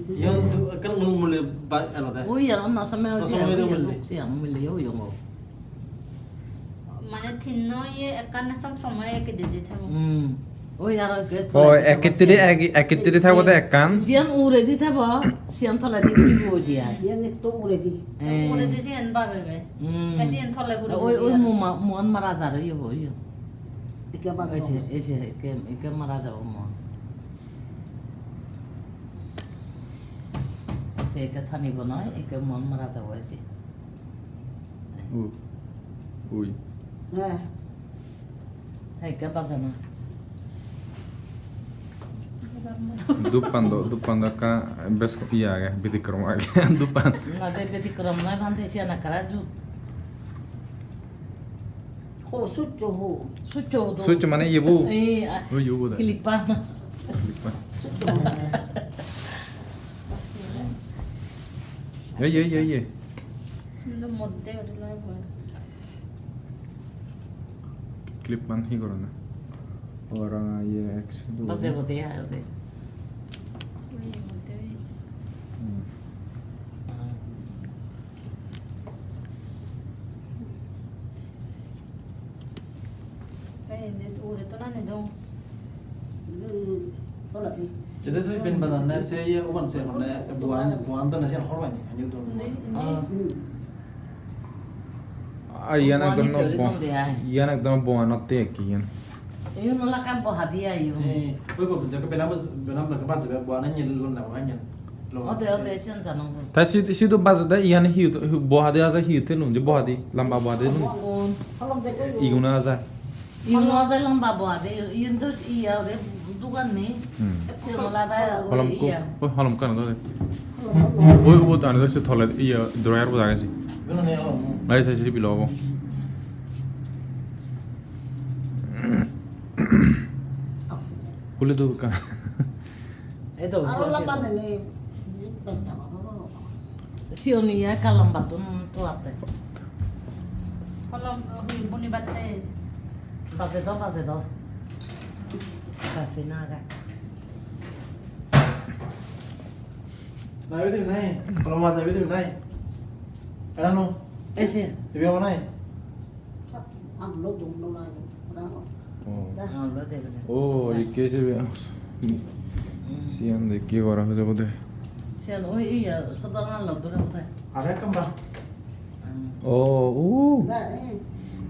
Iyan ekkan mul-, mule ba-, elode. Oi, iyan onno somoi oi, oi, oi, oi, oi. Mane tinno iye ekkan sob somoi ekedi di thebo. Hmm. Oi, aro ekko. Oh, toledi thebo, ekkettiri siyan. Ek-, ekkettiri thebo de ekkan. Jiyan uguredi thebo, siyan toledi thibo oi di ai. Iyan ekko uguredi. Eh. Uguredi siyan babebe. Hmm. Te siyan tole puri oi, oi, puri. Mu ma-, muon mara jar oye bo, oye. Ikke babe. Ese, ese, ikke, ikke mara jabo muon. Se ikke thanibo noi, ikke muon mara jabo ese. Ui. Ui. Eh. Ekka bajana. Duppan do, duppan do ekka bes iye age, betikkrom age, duppan. Na de betikkrom noi, bhante siyan ekkara ju. Ho, succho ho. Succho ho do. Succho mane iye bo? Eh, ah. Oi, iye bo da. Clipper. Clipper. Succho ho. Ei, ei, ei, ei. Indo modde uri loi bor. Clip man hi gorana? Ora ye ek sudu. Baje bote ya, ote. Ui, modde ui. Hmm. Ah. Te indi ugure tonani dong. Hmm, toledi. Jede tui ben bajanne se ye uban se honne buan, buan done se hor bani, hanyu dong. Indi, indi. Ah. Hmm. Ah, iyan ekdom no bo-, iyan ekdom boanotte ekki iyan. Iyun olak ekka bohadi ayo. Eh, oi bo, jake benam, benam jake bajebe, boana nyel lon na, boana nyel. Ode, ode, siyan janong. Ta si, sidu bajede iyan hi, hi, bohadi aja hi telun, je bohadi, lamba bohadi telun. Igun aja. Iyun aja lamba bohadi, iyun do iya ore dugan nei. Hmm. Siyan olada ore holom ko, iya. Oi, holom kan do. Oi, ubot ani do se tole iya dryer bo agey se. Ai, se, se bilo obo. Huli do ka. Edo, aro lamba nene. Siyon iye ekka lambattun tuatte. Holom, hui, buni batte. Baje do, baje do. Basi na age. Nai, bidi nai. Holom baje bidi nai. Era no? Ese. Tibi abo nai. Oh. Oh, ikke se be. Siyan de ki gora hoide bode. Siyan oi iya, sodangan lo dure bode. Are ekkan ba. Oh, uh.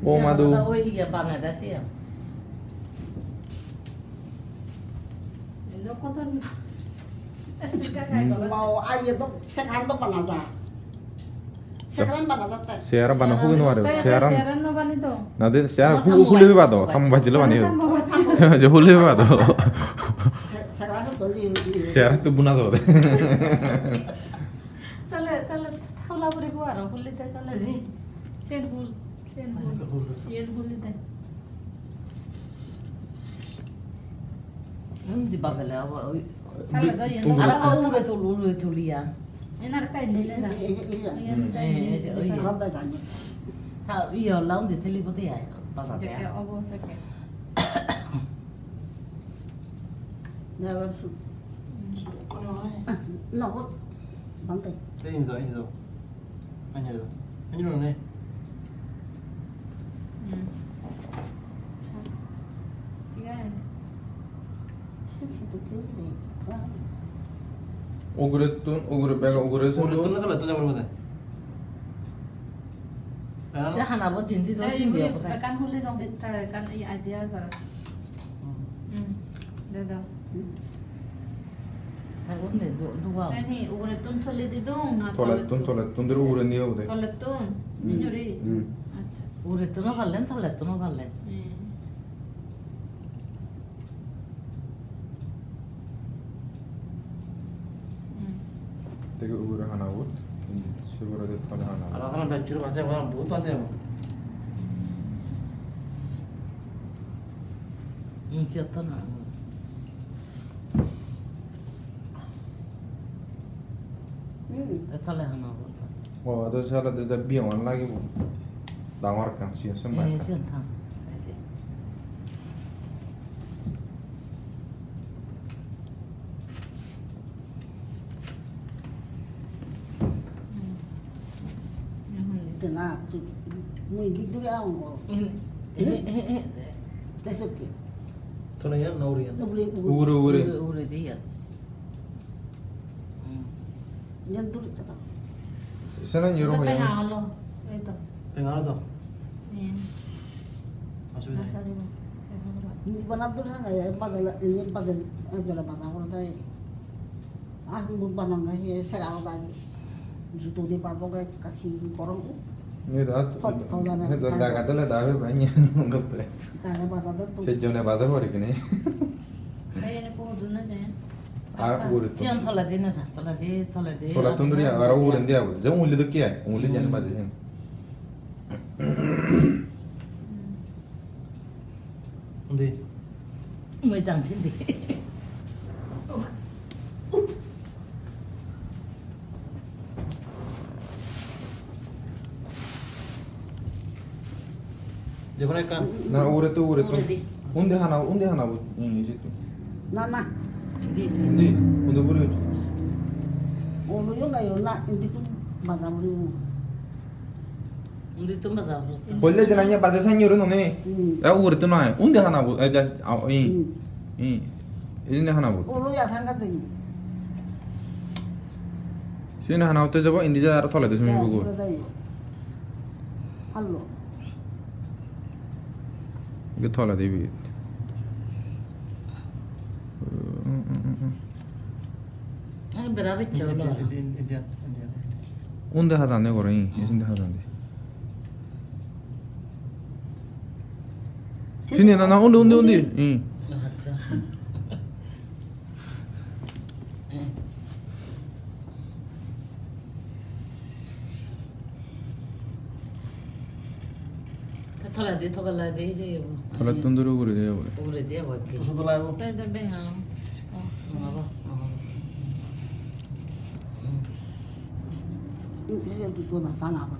Oh, madu. Oi iya, bana da siyan. Endo koton. Mau aye to sekan to bana ja. Seran bana jatte. Seran bana hugi no pare. Seran. Seran no bani to. Na de seran hu-, huli beba do. Tamo bajilo bani. Tamo bajilo. Je huli beba do. Se-, seran to doli. Seran to buna do. Tale, tale, thaula puri ko aro huli te tale ji. Sen hul, sen hul. Yen huli te. Undi babele abo, oi. Sale do yen. Ugure. Aro ugure tul, ugure tul iyan. Enar ka indi le na. Iyan. Eh, eh, oi. Hobbe jani. Ta, iyo, la undi teli bode ai, bazar de. Jekke obo sekke. Never su. Kono nai. No, bangke. Te indo, indo. Anjali do. Anjali do ne. Hmm. Thik age. Ugurettun, ugure bego ugure. Ugurettun na tole tole poribo de. Se hana bo jindi do. Ei, sindi ugure obo de. Ekkan huli dong, ekkan idea age. Hmm. Hmm. De do. Hmm. Te undi du-, dugan. Sen hi ugurettun toledi dong na tolettun, tolettun? Tolettun duri ugurendi obode. Tolettun? Hmm. Injuri? Hmm. Acha. Ugurettun o pallen, tolettun o pallen. Hmm. Hmm. Te ugure hana bot, indi se ugure tole hana bot. Aro hana bot, bacche, hana bot bacche. Hmm, siyot to na. Hmm. Te tole hana bot. O, ado sala de ja biyaman lagibo. Dangor ekkan siyan sen. Eh, bai. Siyan tha. Ei se. Hmm. Tena, mui git duri agon go. Hmm. Eh, eh, eh, eh. Te sokke. Tole yan na ugure yan? Ugure, ugure. Ugure, ugure. Ugure, ugure de yan. Hmm. Iyan duri tara. Sena nyoro. Ito hoya. Penga olo, ito. Penga olo to? Iya. Asubida nei. Asubida nei. Ni bana duri hanga ya, bana la, ini bana, eh, bana bana bana dai. Ah, mun bana ngai, eh, sera bana. Juto di bana ngai, kasi korong. Ni da, hot, hot, hot, ni da, hot, daga dole da, be banya, ngotte. Daga bana da tu. Se jone bana pori kene. Kaya ni poho dun na jaya. Ar ugure to. Siyan toledi naja, toledi, toledi. Tolattun duri aro ugurendi abo. Je unguli dokke ai, unguli jani baje hen. Undi. Mui jang sindi. Jebon ekkan. Na, ugure to, ugure to. Uguredi. Undi hana, undi hana bo, hmm, ijit to. Na, na. Indi, indi. Indi, undi buri ujjo. Olo yo gayo na, indi to baja buri. Undi to baja buri. Bolle jena nya baja sanyo re none. Hmm. Ya ugure to nai. Undi hana bo, eh, just, ah, eh. Hmm. Eh. Indi hana bo. Olo ya sanga de. Siyeni hana hotte jabo, indi jai aro toledi sumi. Te bugo. Ugure jai. Hallo. Ibe toledi ibe. Ai, bera bicche olo. Indi, indi, indi, indi. Undi hajande gore, ih, indi hajande. Sini, na, na, undi, undi, undi. Undi? Ih. Acha. Te toledi, toledi jeyegoi. Tolettun duri uguredi jeyegoi. Uguredi jeyegoi. To sudo lagebo. Te, te benga. Oh, no, no, no. Hmm. Inte se duto na sana ba.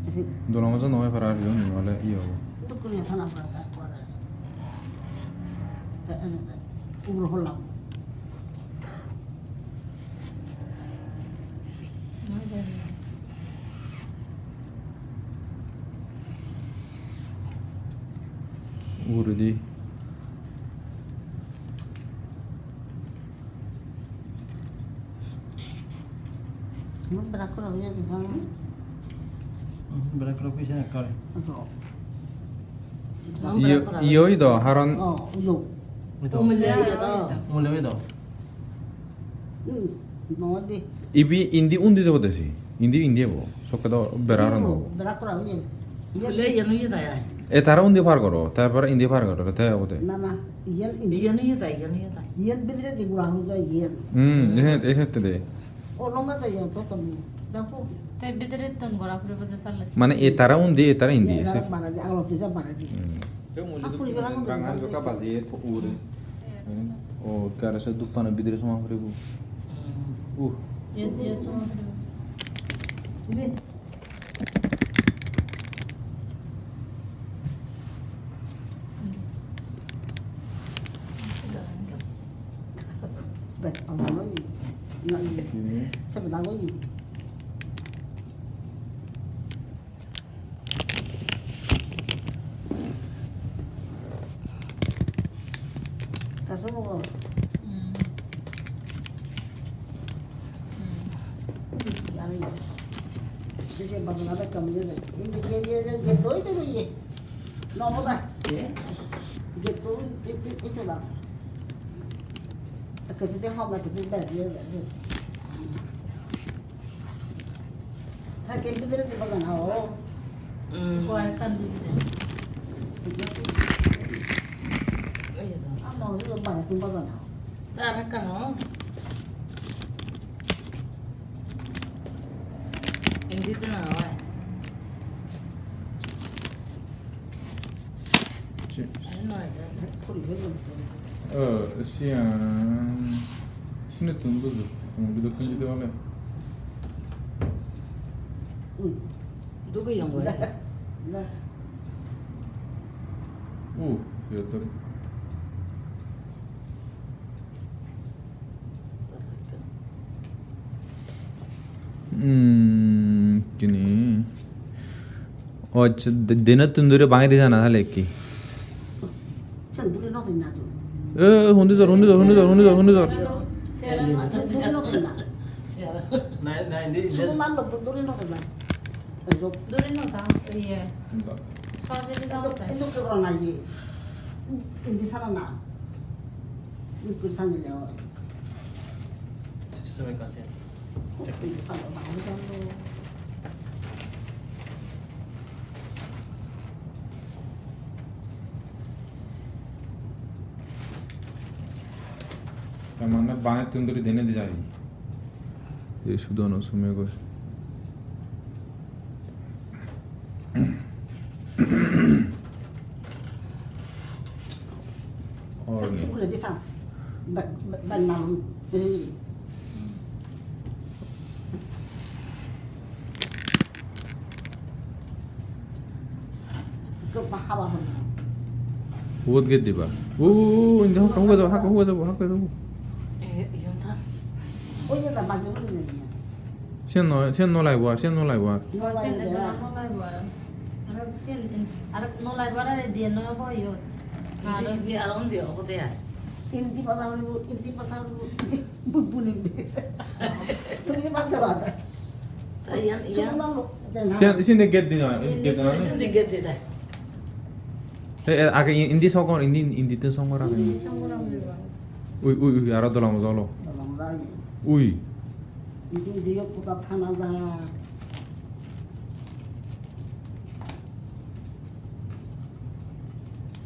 Ese. Dolo majo no para riyo ni ole iyo. Dukkun sana ba. Te, te, te. Uguro holam. Uguredi. Black kora oye, black kora. Hmm, black kora pisa ekkore. Iyo, iyo oye do, haron. Oh, iyo. Ito. Umule oye do. Umule oye do. Hmm, no de. Ibe indi undi jabo de si. Indi, indi ebo. Sokke do bera haron do. Black kora oye. Umule iyan oye do ai. E tara undi par goro, tar pore indi par goro, te obo de. Na, na, iyan indi. Iyan oye do, iyan oye do. Iyan bidire di gura hoi do iyan. Hmm, e, e sette de. O longa de iyan to tumi. Dapo. Te bidire ton gora pore bode sale. Mane e tara undi, e tara indi, e se. Mara de, agalo te ja mara de. Hmm. Te muli apuri bela duk kono rangan duk joka baje to ure. Hmm. O kare se duk pano bidire soma puribo. Hmm. Uh. Yes, yes, soma puribo. Ibe. Bet, ang ano yun? Ano yun? Hmm. Sabi na ko yun. Kaso mo ko? Hmm. Hmm. Ano yun? Sige, bago na ba kami yun. Hindi, hindi, hindi, hindi, hindi, hindi, hindi. No, mo ba? Hindi, hindi, hindi, hindi, hindi. Ekko judi hom, ekko judi bej, iye bej. Thakke bidire je bagan hao. Hmm. Ekko ekkan dibe de. Ei je to. Ama uri bana tun bagan hao. Tar ekkan o. Indi to na oi. Chi- Ano asa. Oh, siyan. Sini tunggu tu. Tunggu tu kunci tu mana? Ui. Dugu yang gue. Nah. Uh, ya tu. Hmm, kini. O, accha, de-, denottun duri bangi di jana thale ekki. Sen duri no dinna tu. Eh, hundi jor, hundi jor, hundi jor, hundi jor, hundi jor. Sen duri no dinna. Nai, nai, indi, indi. Sugun allo duri no dinna. Ei jo. Duri no ta, iye. Endak. Saje di jana ta. Endak ke ora na iye. Indi sara na. Indi sara ni le oi. System e kache. Te mane bangettun duri dene di jai. Ei sudo no sume goi. Or ni. Uguredi san. Ba-, ba-, bannalun. Ei. Ekko ba-, haba hon. Ubot gate diba. U, u, u, indi hakka huga jabo, hakka huga jabo, hakka jabo. Ei, iyon ta. Oi, eta baje bole nei. Siyen noi, siyen no laibo ar, siyen no laibo ar. No laibo ar. Siyen ekdom no laibo ar. Aro siyen, aro no laibo ar, aro diyen no obo iyot. Indi, indi aro undi obode ai. Indi basa puribo, indi basa puribo, indi bu-, bulim. Tumi basa basa. Ta iyan, iyan. Siyen, siyen gate di noi, gate di noi. Siyen gate di dai. Eh, eh, age in-, indi songor, indi, indi te songor age. Indi songor age. Ui, ui, ui, aro dola moja olo. Dola moja age. Ui. Indi, indi yo puta thana ja.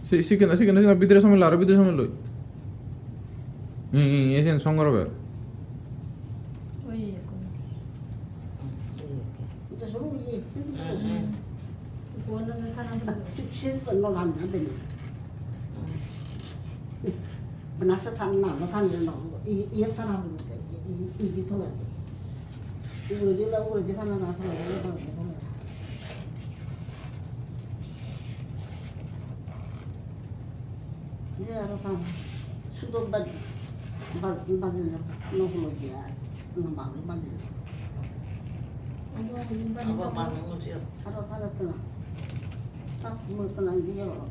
Si-, sikken, sikken, sikken, bidire somelloi, aro bidire somelloi. Hi, hi, hi, siyen songor obo. Oi, ekko. Ekko olode thana bidire. Bana sa san na, na san na, i, i thana bidire, i, i, i thana bidire. Uguredi ola uguredi thana na, thana na, thana na. Ye aro thana. Sudo baj-, baj-, bajilo, no hulo je ai. No bajilo, bajilo. Aro thana thana. Ta mo thana diye aro.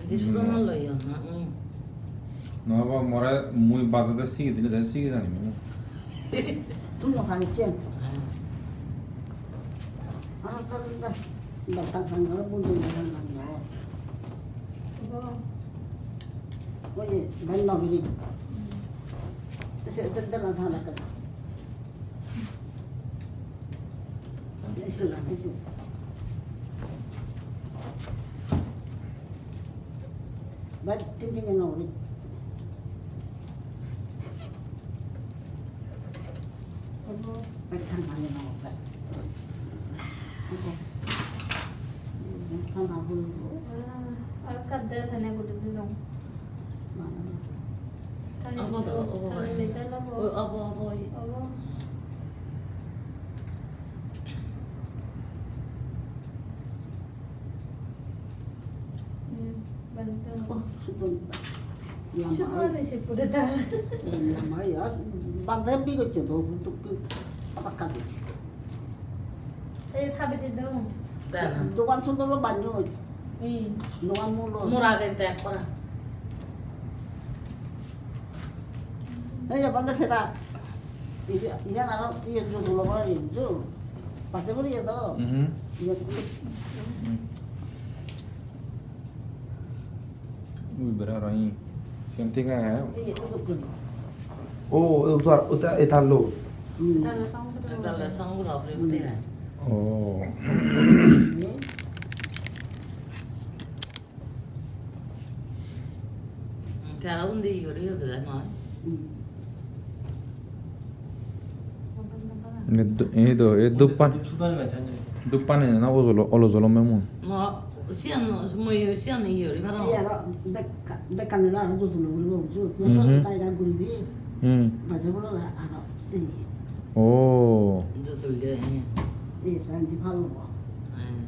Indi sudo no loi yo, na, mm. No, ba, more mui bajade sigi dile, de sigi jani mui. Tui no jani ken? Ara ta ta, ba ta ta ngara bundu ngara ngara. Oye, ben no bili. Ese, ese, ese, na ta na ka. Bad, tin tin yang ngawri. Bad, thang thang yang ngawri. Thang thang bul. Ar kadde thane gudi dilong. Obo do, obo. Thane le dalo bo. Oi, obo, obo. Obo. Hmm, bantu. Oh, sudah. Yang sudah mana? Nih, si kuda dah. Yang mana ya? Bantai bi kecil tu, untuk tu, apa kali? Eh, tapi di dong. Dah. Dogan sudah lo banyak. Hmm. Dogan mulu. Murah kan tak pernah. Ei, iyan bana seta. Iyan, iyan aro iye judo lo bana iye judo. Pase bori iye to. Mhm. Iye. Ui, bera aro iye. Something, eh? Ei, ei, ei, ei. Oh, utar, uta, etallo. Hmm. Etallo song guro. Etallo song guro, guro, guro, guro. Oh. Tara undi yori yori da noi. Hmm. Ei do, ei do, ei duppan. Dup sudani bachan je. Duppani na olo jolo, olo jolo memun. No, siyan, mui siyan iye guri parong. Ei aro bekka-, bekkan dilo aro dusulo guribo, bujo. Mhm. Motor tai tai guribi. Hmm. Baje bolo aro ei. Oh. Dusul je, eh. Ei, sandi palo. Eh.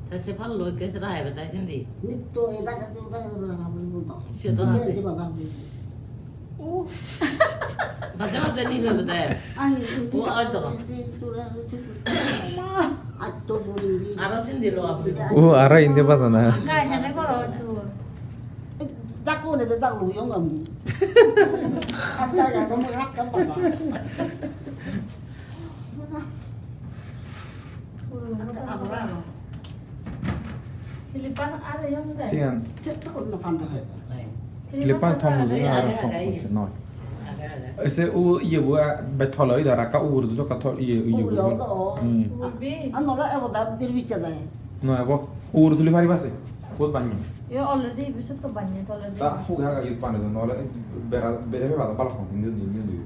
Ta se palo ke se rai beta sindi. Nitto ei daga, daga, daga, daga, daga, daga. Se to ase. Ei, daga, daga. Baje baje ni bebe de. Ai, o, ar to. Aro sindi lo apu. O, aro indi bajana. Gai jane koro tu. Jakku ne de jakku yong am. Akka ya, kamu akka bana. Siyan. Clip-an thom mujunge aro thom mujunge noi. Ese u iye bo, ah, be thole oi dara ka ugure du jokka thol iye, iye bo. Hmm. An nola ebo da bir bicche dai. No ebo. Ugure tuli pariba se. Bot banni. Yo already ibe sotto banni tole de. Ta huga ga yut pani do nole bera, bere be bala bala hon indi, indi, indi.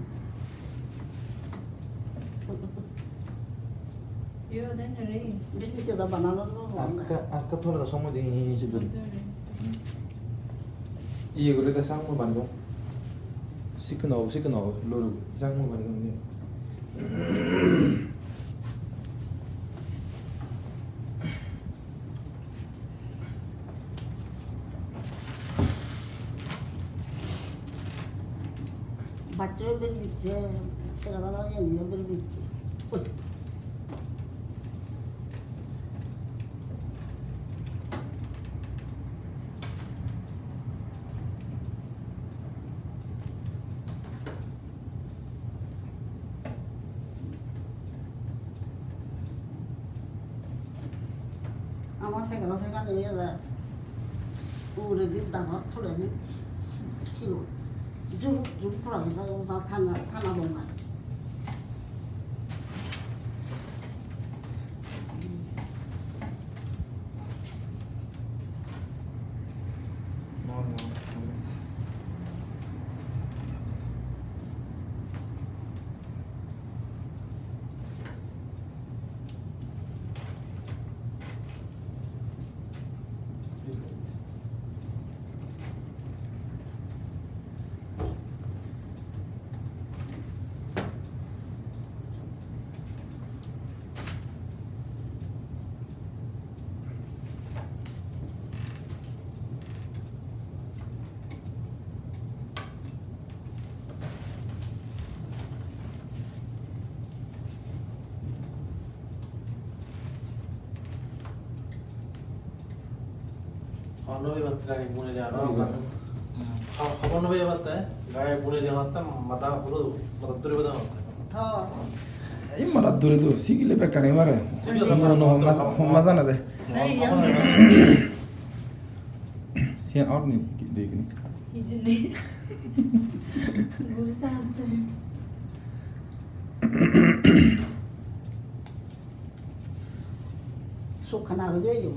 Yo, den re. Bit bit da banana lo. Akka, akka thola somoy de hi hi hi. Iye guri de sang mo banbo. Sikno, sikno, loru. Sang mo banbo. Bacche ber bicche, segala la yeni ber bicche. Oi. Ama segelo segani oye de. Uguredi dangor thuledi sigun. Jur jur pura gisa thana, thana bonga. Hobor no pebatte age, mone jai aro. Ho-, hobor no pebatte, gai mone jai amatte, mada puro, mada duri bada amatte. Ei mada duri do, sigile bekkani mare. Sigile. Mono hobor no, hobor no, hobor no, hobor no jane de. Ei, hobor no jane. Siyan or ni, de gini. Hijeni. Guri sa atte. Sukkan aro jeyo.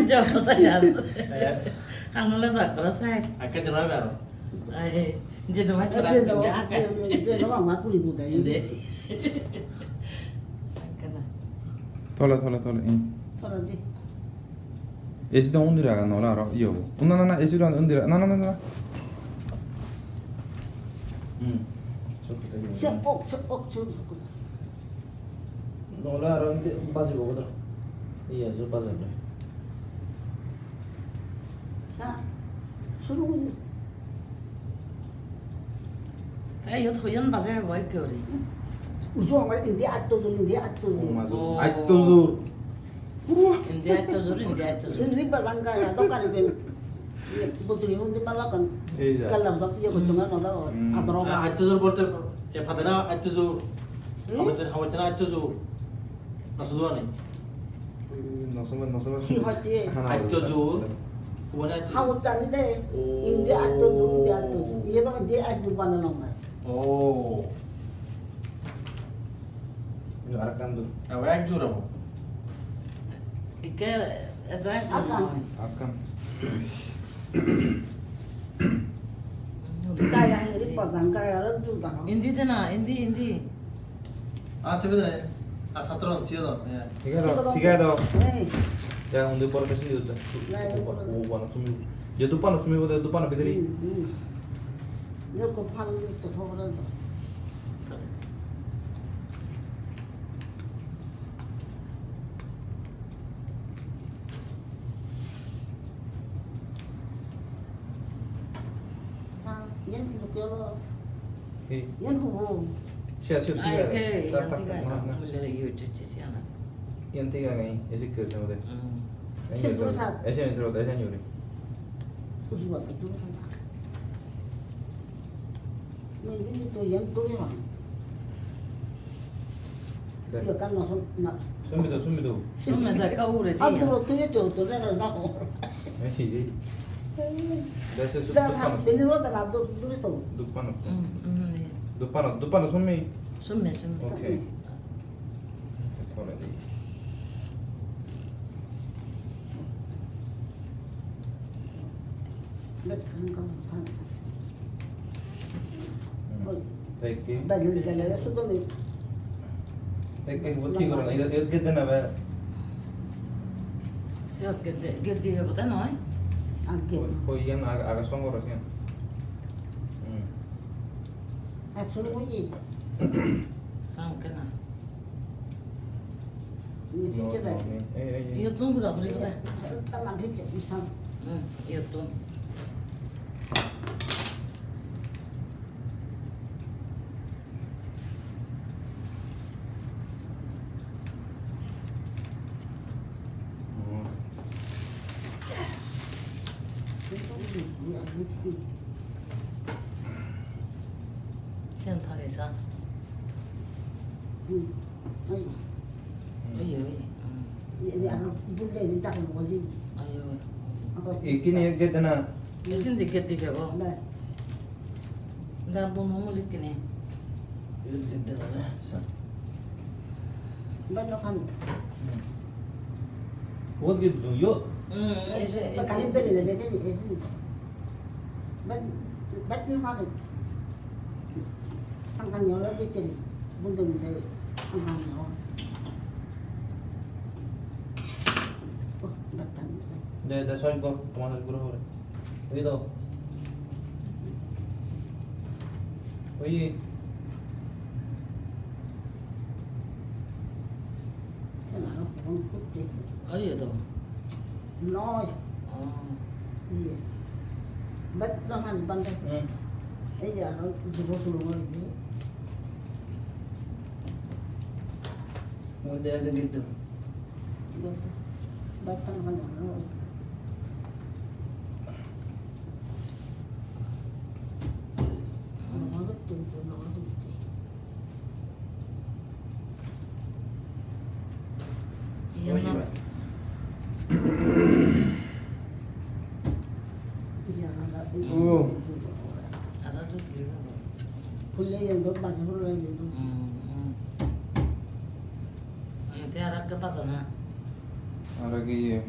Joto ta yar. Eh. Angole da kora sai. Akka jana be aro. Ai, je do ma kora. Je do, je do ma kuri buda. Inde. Akkana. Tole, tole, tole, eh. Tole di. A C do undi raga, nole aro iye obo. Na, na, na, A C do undi raga. Na, na, na, na. Hmm. Se ok, se ok, se ok. Nole aro indi bajibo goda. Iye, jo bajibo. Sa, suru guri. Te iyot hoiyon baje bo ekke guri. Uju amar indi atto jur, indi atto jur. Oh, ma jur. Oh. Atto jur. Indi atto jur, indi atto jur. Sindi balanga ya, dokkani ben. Iye, butuli undi balakon. Ei ja. Galam sab iye gottonga no da, hmm, adoro. A-, atto jur bolte, e padena atto jur. Hmm? Hamajana, hamajana atto jur. Na sudu ani. Na soma, na soma. Hi hoiye? Atto jur. Hagoj jani de, oh. Indi atto dur, undi atto dur. Iye do indi atto banana nai. Oh. Ini arekkan dur. Awa ek dur abo. Ikke, ejo ek dur. Akan. Akan. Gaya iri padang, gaya aro dur dang. Indi de na, indi, indi. Ah, sibe de. Ah, satro on, siyo do. Ya. Thik age do, thik age do. Nei. Ya, undi bor besin di utte. Nei, ubo na sumi. Je dupa na sumi bode, dupa na bidiri. Hmm, hmm. Ye ko phan ni to thogre do. Ha, yen ki lo. Hi? Iyan hubo. Siya, siya, ai, tiga. Ke, tak, iyan tak, tiga tak, na, na, na. Mule yu chu chu siya na. Iyan tiga ngai, esi ke jam de. Hmm. Iyan siya yu dua sat. Esi yu dua, esi yu dua. Kuji wa tu sat. Ni ni tu iyan tu ni ma. Deh. Iya kan langsung nak. Sumi do, sumi do. Sumi do, kau udah. Aduh, dia. Tuh itu, tuh dia nak. Eh, sih. Dah, saya sudah. Dah, ini lo dah duduk, duduk itu. Duduk panas. Hmm, hmm, iya. Duduk panas, duduk panas, sumi. Sumi, sumi. Oke. Sumi. Oke, tolong di. Hmm. Tekke. Tekke, what ki goron? Iyot, iyot gate dena be? Siyot gate, gate dibe bota noi? Agge. Koi, koi iyan ag-, age song goro siyan. Hmm. Action oye. Song kena? Iye, no, picche no, dai. Ei, ei, ei. Iyottun gura guri gura. Talan picche, isan. Hmm, iyottun. Hmm. Siyan pare sa. Hmm. Oye, oye. Hmm. Ye, ye, aro bulle ni chakri bol di. Ayo. Ako ikkini gate dena. Ye sindi gate dibe bo. Dai. Da bono muli ikkini. Gate dena na. Sa. Bano kan. Hmm. What gate do you? Hmm, ese, ese. Bakal beri le, ese, ese. Bat, bat ni kami. Tang tang yolo biccheri. Bundung de tang tang yolo. Oh, bat tang. De, de, soj gor, tomar soj gor hore. Ei do. Oi. Oi, ei do. Noi. Oh. Iye. Bet no sani bande. Hmm. Ei aro jugo sulu ngori di. Mo de de gitu. Bet, bet no sani. Iyan na. Oh. Phulle iyan do baje phulle iyan do. Hmm, hmm. Te arekka bajana. Aro ki iye?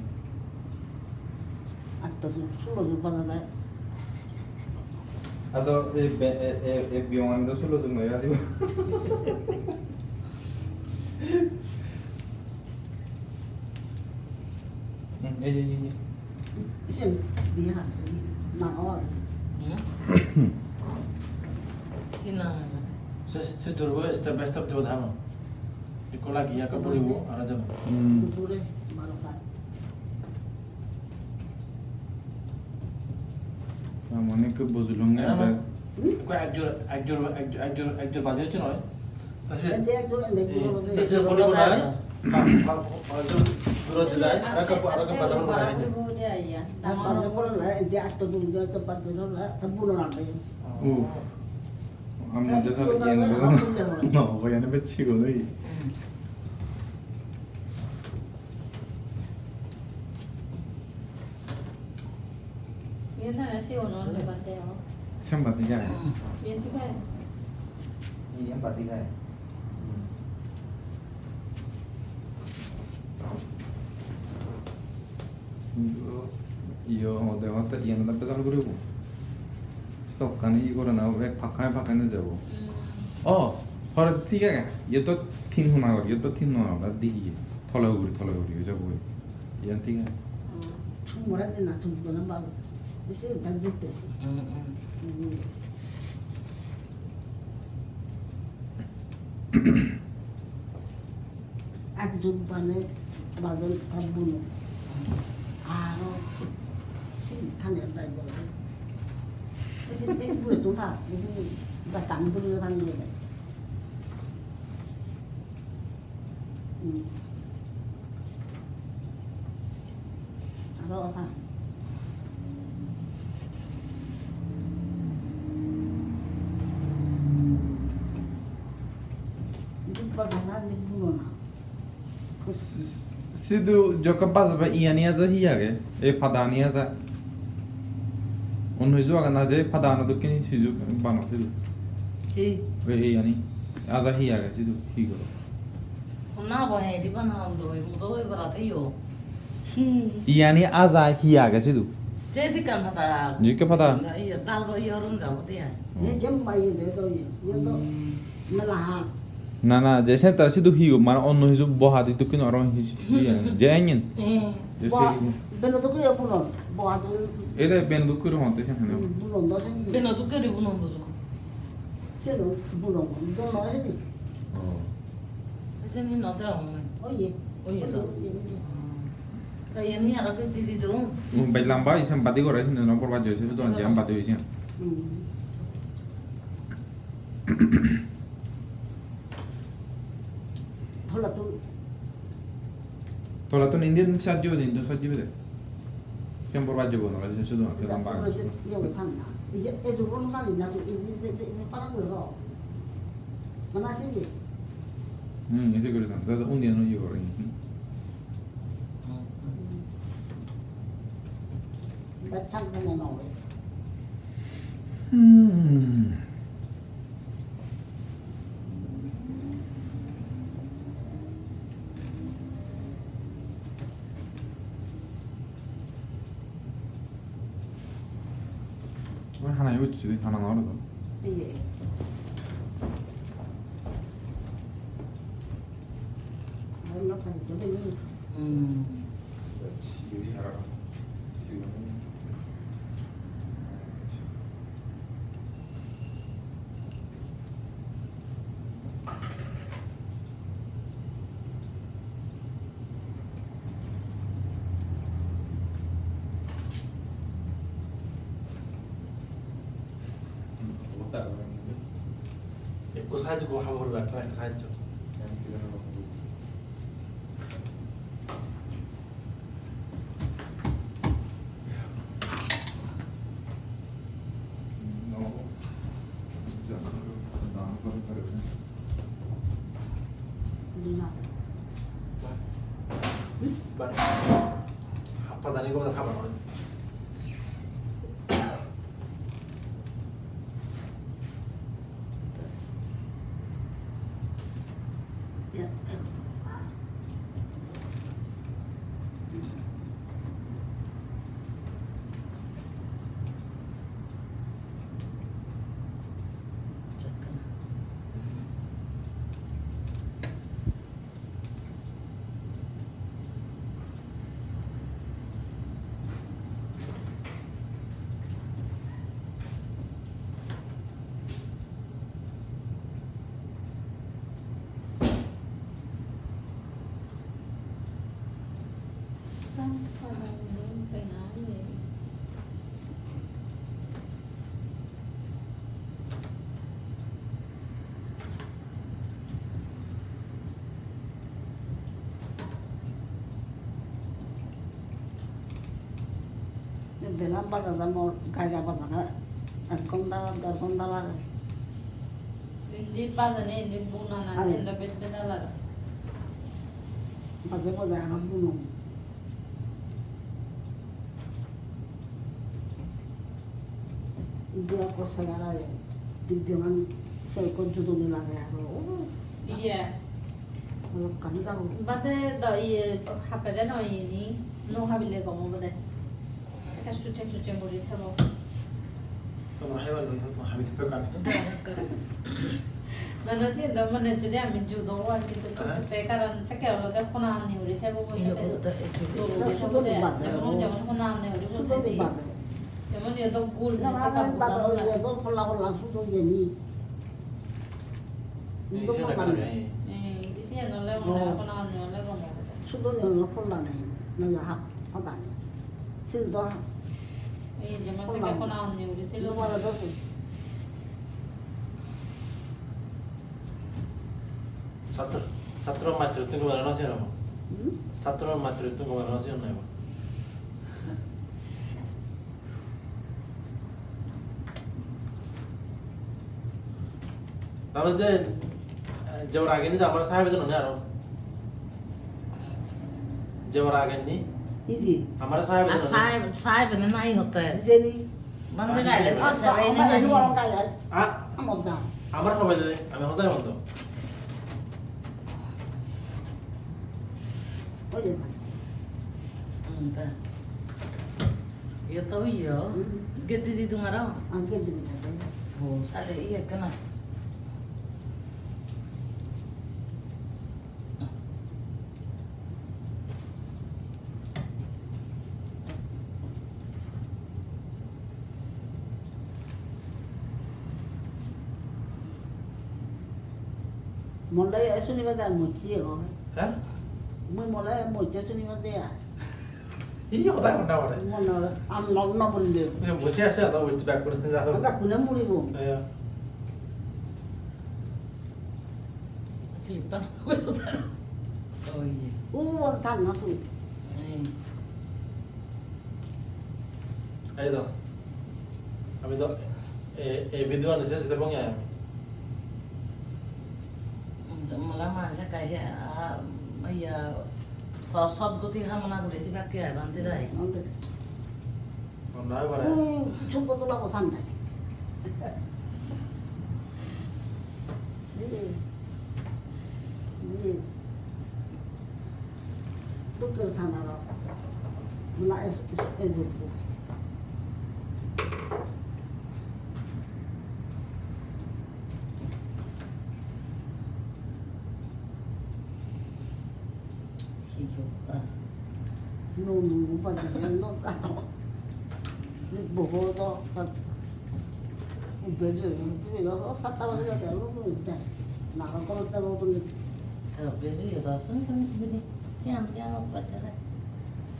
Atto sulo jur bajana. Ado e be-, e, e, e biyongan do sulo jur noi adibo. Hmm, ei, ei, ei, ei. Isen biya, na oi. Hmm? Hi nang? Se, se turbo step by step dibo dano. Ikko lagi ya kapuri bo, ara jabo. Hmm. Dupure baro ta. Amon ikko bujulunge. Ikko ekjor, ekjor, ekjor, ekjor baje hocche noi. Ende ekjor, ende ekjor. Tase boni bonai. Durot jai, ara ekka, ara ekka baje bonai. Baje bonai, ende ekjor, ende ekjor baje bonai, ta buno na de. Uff. Ammo de tale kiyen goro. No, obo ene becchi goro. Hmm. Iyen age sigun, onde bade o. Sen badi gai. Iyen thik age. Iyen badi gai. Hmm. Iyo, iyo, ode hotte iyen ole bejal guribo. Stock ani gorana bek pakkai pakkai nejebo. Hmm. O, hor thik age. Iyot to tin hona gor, iyot to tin hona gor, di iye. Tole uguri, tole uguri oi jabo. Iyan thik age. Hmm. Mora dena tumi kono babu. Ese ta dute se. Hmm, hmm. Hmm. Ekjon bane bajon ekkan buno. Aro se thani bai jai. Ese ei gure to tha, ei ba tang duri tang duri. Hmm. Aro osa. Duk ba dana ni buno na. S-, s-, sidu jokka bajaba iyani aja hi age? Ei padani aja. Onno hiju age na je padano dokken hiju bana sidu? Hi? Oi, iyani aja hi age sidu? Hi goro? Honna bo he di bana do, mo do oi bara te yo. Hi? Iyani aja hi age sidu? Je dikkan pada. Jikke pada? Iya, tal bo iya run da bo de ai. Ye jemma ye de do ye. Ye do. Hmm. Mela ha. Na, na, je se tara sidu hi o, mane onno hiju bohadi dokken aro hiju, je enyen. Eh. Je se bo-, hi. Beno dokke guri bunon, bohadi. Ede beno dokke guri honte sen hene. Hmm, bunon do sen. Beno dokke guri bunon do sen. Sen do bunon, do no sen. Oh. Sen hi no de ong. Oye. Oye do. Oye, oye. Hmm. Ka yen hi aro ke didi do. Um, bai lamba isen badi gore sen no bor baj oi se do anje am badi oi sen. Hmm. Tolattun. Tolattun indi sat jibe de, indi sat jibe de. Sen bor baj jibo na, sen sudu na, te lamba. Iye, iye, iye, iye, para guri do. Mana sini. Hmm, ese guri do. Te undi ano iye gori. Hmm. Bek thang thang no. Hmm. Oi, hana yut sidi, hana nor do. Iye. Ano pani to de. Hmm. Ekko sahajjo guri habor lagbe, ekko sahajjo. Happadani gomedale habar noi. Bela baja jai, mor gai gai baja gai ek ghonta, der ghonta lage. Indi bajane, indi bunana, are. Indi bej bej lage. Baje baje aro buno. Indi ekko segar age, indi ekko se ekko judoni lage aro. Iye. Balokkani dagong. Bade do iye happede noi ini, no habile gom obode. Sekke succheng succheng guri thebo. Tomar hebar guri, tomar habi thebo ekkan. Nana, siyen do mane jodi ami judo oi, hintu heh? Te karon sekke olode hona anni guri thebo goi. Iyo, sekke oda ekko. Dol guri thebo de. Sudo baje. Jemon, jemon hona anni guri sudo thebo de. Baje. Jemon iyot do gul na, sekke na, gul baje, na. Iyot do polla polla sudo jeni. Ei, iyot do siyen polla ekkan nei. Ei. Ei, siyen ole mone hoi hona anni ole gom obo de. Sudo ni ole polla nei. Na ya ha, hoda nei. Sil do ha. Ei, jemon sekke hona anni guri thelo. Polla do. Satro, satro matro tun gomara no siyon amo. Hmm? Satro matro tun gomara no siyon na amo. Tale je, je bar agen ni, amar saheb edon ne aro. Je bar agen ni. Iji. Amar saheb edon ne. Saheb, saheb ne nai hote. Jeni. Bhante gaile, ah, bhante gaile. Ah, amar da. Amar hobe de, ami hojai bhante. Oye, bhante. Hmm, ta. Iyo to iyo. Hmm. Gedi di tumaro. Ah, gedi di tumaro. Oh, sale iye kana. Mole sunibatte mujje oi. Hah? Mui mole mujje sunibatte ai. Hi hoda honna pore? Mone hole, am no, no bolle. Mui boji achi, ado boji bek guri jaro. Bekkune muribo. Iya. Clip-an. Oh, iya. Oh, tan na tu. Eh. Ei do. Ami do, e, e video ani se sete bongi ami. Mala mala se kai, ah, iya, to sot goti hamona guri dibakke ai bhante dai. Bhante. Honna oi pare. Oh, sot goti labo sande. Ye. Ye. Doktor sanaro. Mala es, es, es, es. Hi hotta? Nuo nuo bajeye no jano. Ni bobo do, bejeye, tumi do satta baji jate, lo lo de. Na ko ko te lo tumi. To bejeye do sun sun bini. Siyan siyan ok bajare.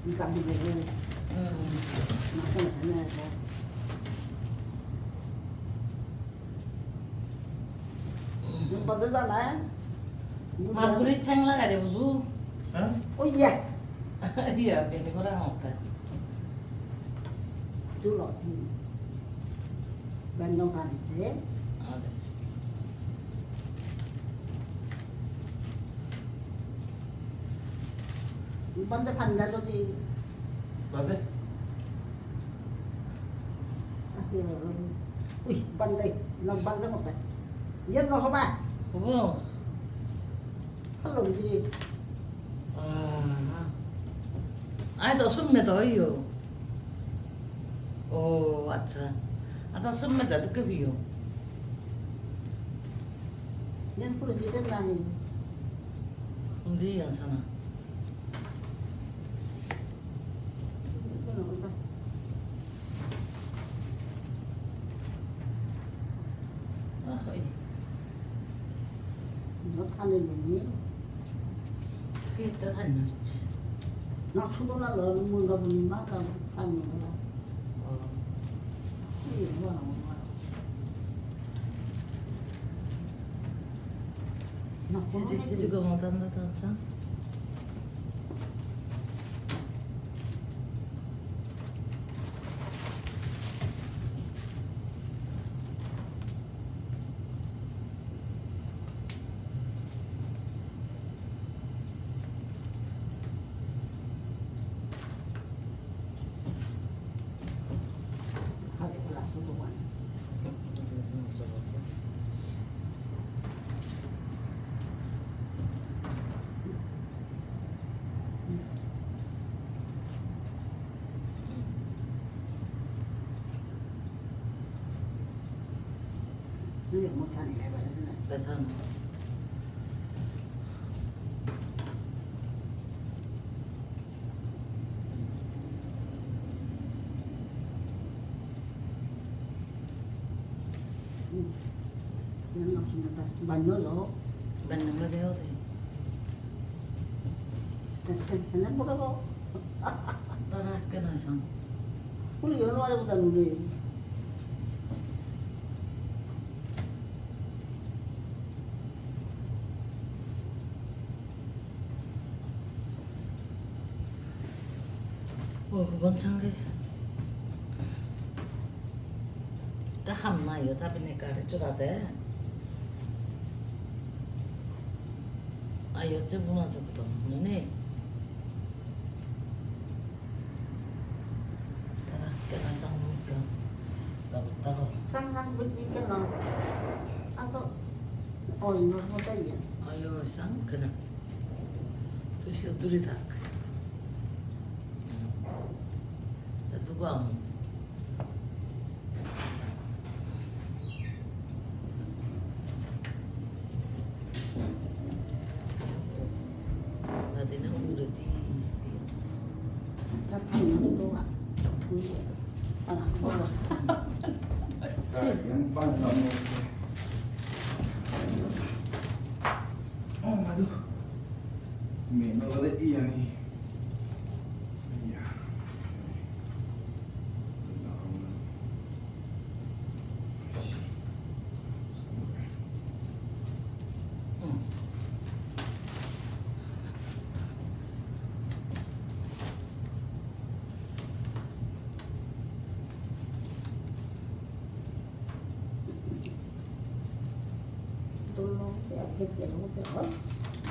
Ni ka bejeye. Hmm. Na ko na ko. Bade jana, eh? Map guri theng lagade buju. Hah? Oh, iya. Iya, bini gora hote. Julo, hmm. Bendo kari de. Ade. Bande panja lodi. Bande? Ui, bande, nang bande mote. Iyan no hoba? Hobo. Hello, di. Ah. Ai to summe to iyo. Oh, acha. Ata summe to dukke biyo. Iyan puro jiten nahi. Undi asana. Kita tanya. Nak sudah lalu mula beli makan sama. Oh. Iya, mana, mana. Hiji, hiji gom odan da tansa. Te san. Banno lo. Banno lo de ode. Tara ekkena san. Uli yo no are buta nule. Oh, bon sange. Ta ham na yo, ta bine kare chura de. Ayo, je buna je buta nune. Tara kena sang mukha. Babu taro. Sang sang buji kena. Ato oi no hoda ya. Ayo sang kena. Tu sio duri sak. Hmm. Itu gua. Oh, aduh. Meno olode iyani. Iya.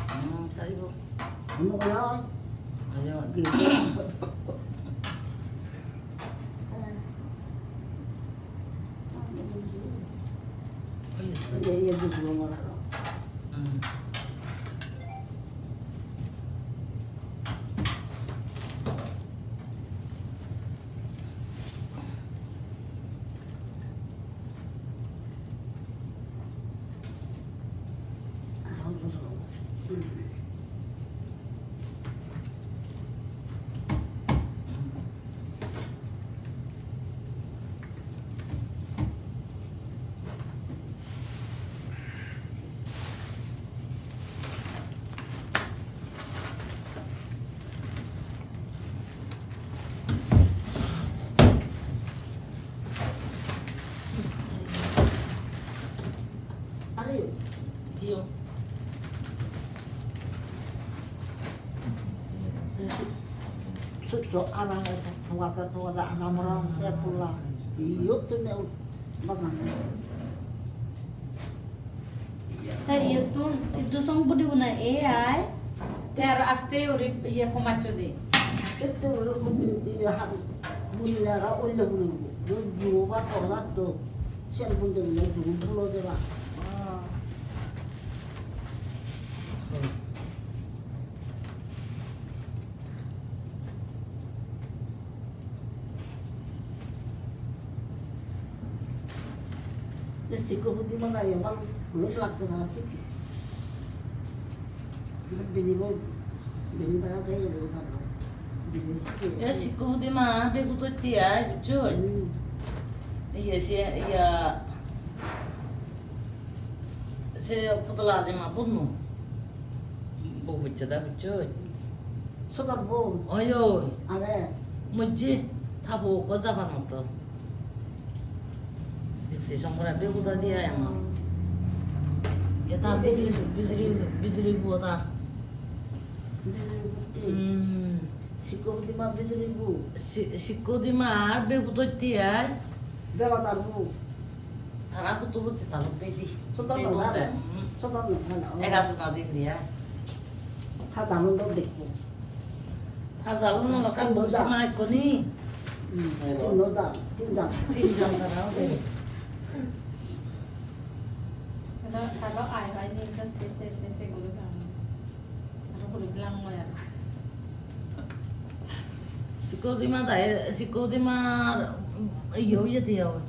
Hmm, taribo. Ayo. Hmm. Sutto anam ese, togada togada anam ora se pula. Iyot tune bagan. Te iyottun iddu song budi buna e ai. Te aro aste guri iye homaccho de. Ette guri budi iye ham budi aro olle guri. Juro ba togat do. Sen budi buna juro bulo de ba. Sikko budi mana ya bal, belum lagde na sikko. Bini bo, bini bara dai lo sa. Bini sikko. E sikko budi ma be kuto ti ai, bujo. Hmm. Iya si, iya. Se potala aje ma bonno. Bo bujje da bujjo. Sodor bo. Oi, oi. Age. Mujje ta bo ko jaba na to. Ditti songkora be kuda diya ama. Ya ta bijili, bijili, bijili bo ta. Bijili bo ti. Hmm. Sikko budi ma bijili bo. Si-, sikko budi ma ar be kuda diya. Be kuda bo. Tara hudu hudu tara bedi. Sodor no dale. Hmm. Sodor no dale. Ega suna din dia. Tha jalun do dekho. Tha jalun no kan tin do busi da. Ma ekko ni. Hmm. Tin do da. Tin da. Tin da tara de. Tara, tara ai ai ni ka se se se se guru kan. Aro guru bilang mo ya. Sikko budi ma dai, sikko budi ma, iyo, iyo, iyo.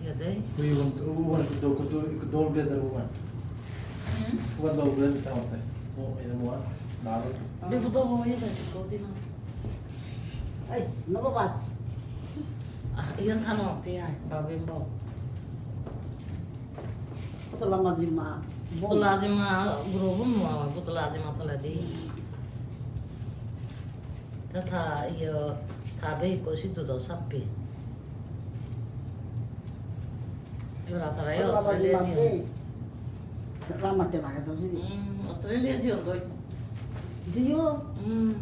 Iyo, Ui, uban, uban ekko dol, ekko dol blazer uban. Hmm? Uban dol blazer ta hotte. O, ei uban, dol. Bebu do bo, ei ta sikko di ma. Ei, no baba. Ah, iyan thano te ai, babin bo. Kotto lamba jima. Kotto lamba jima, guro bun mo, kotto lamba jima tole di. Ta, ta, iyo, ta be ikko sidu do sappe. Ibara tara yo Australia jiyon. Rama te lage to sidi. Hmm, Australia jiyon doi. Jiyo? Hmm.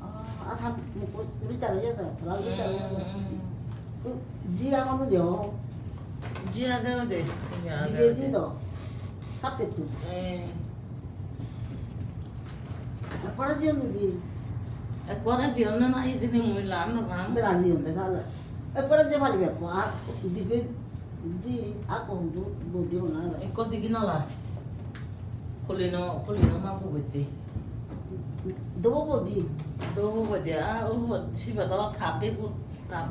Ah, Assam mukko retire oye to, tara retire oye to. Hmm, hmm. Ji agon de o. Ji age ode. Iya, age ode. Ji do. Sappe tu. Eh. Ekkore jiyon di. Ekkore jiyon na, na, hijeni mui lan no pang. Bera jiyon de sale. Ekkore je paribe ekko, a, dibe di, a, kondu bodi hona. Ekko digi nala. Kolino, kolino ma bugotte. Dobo bodi. Dobo bodi, a, o, sibe do thabe bu. Ta,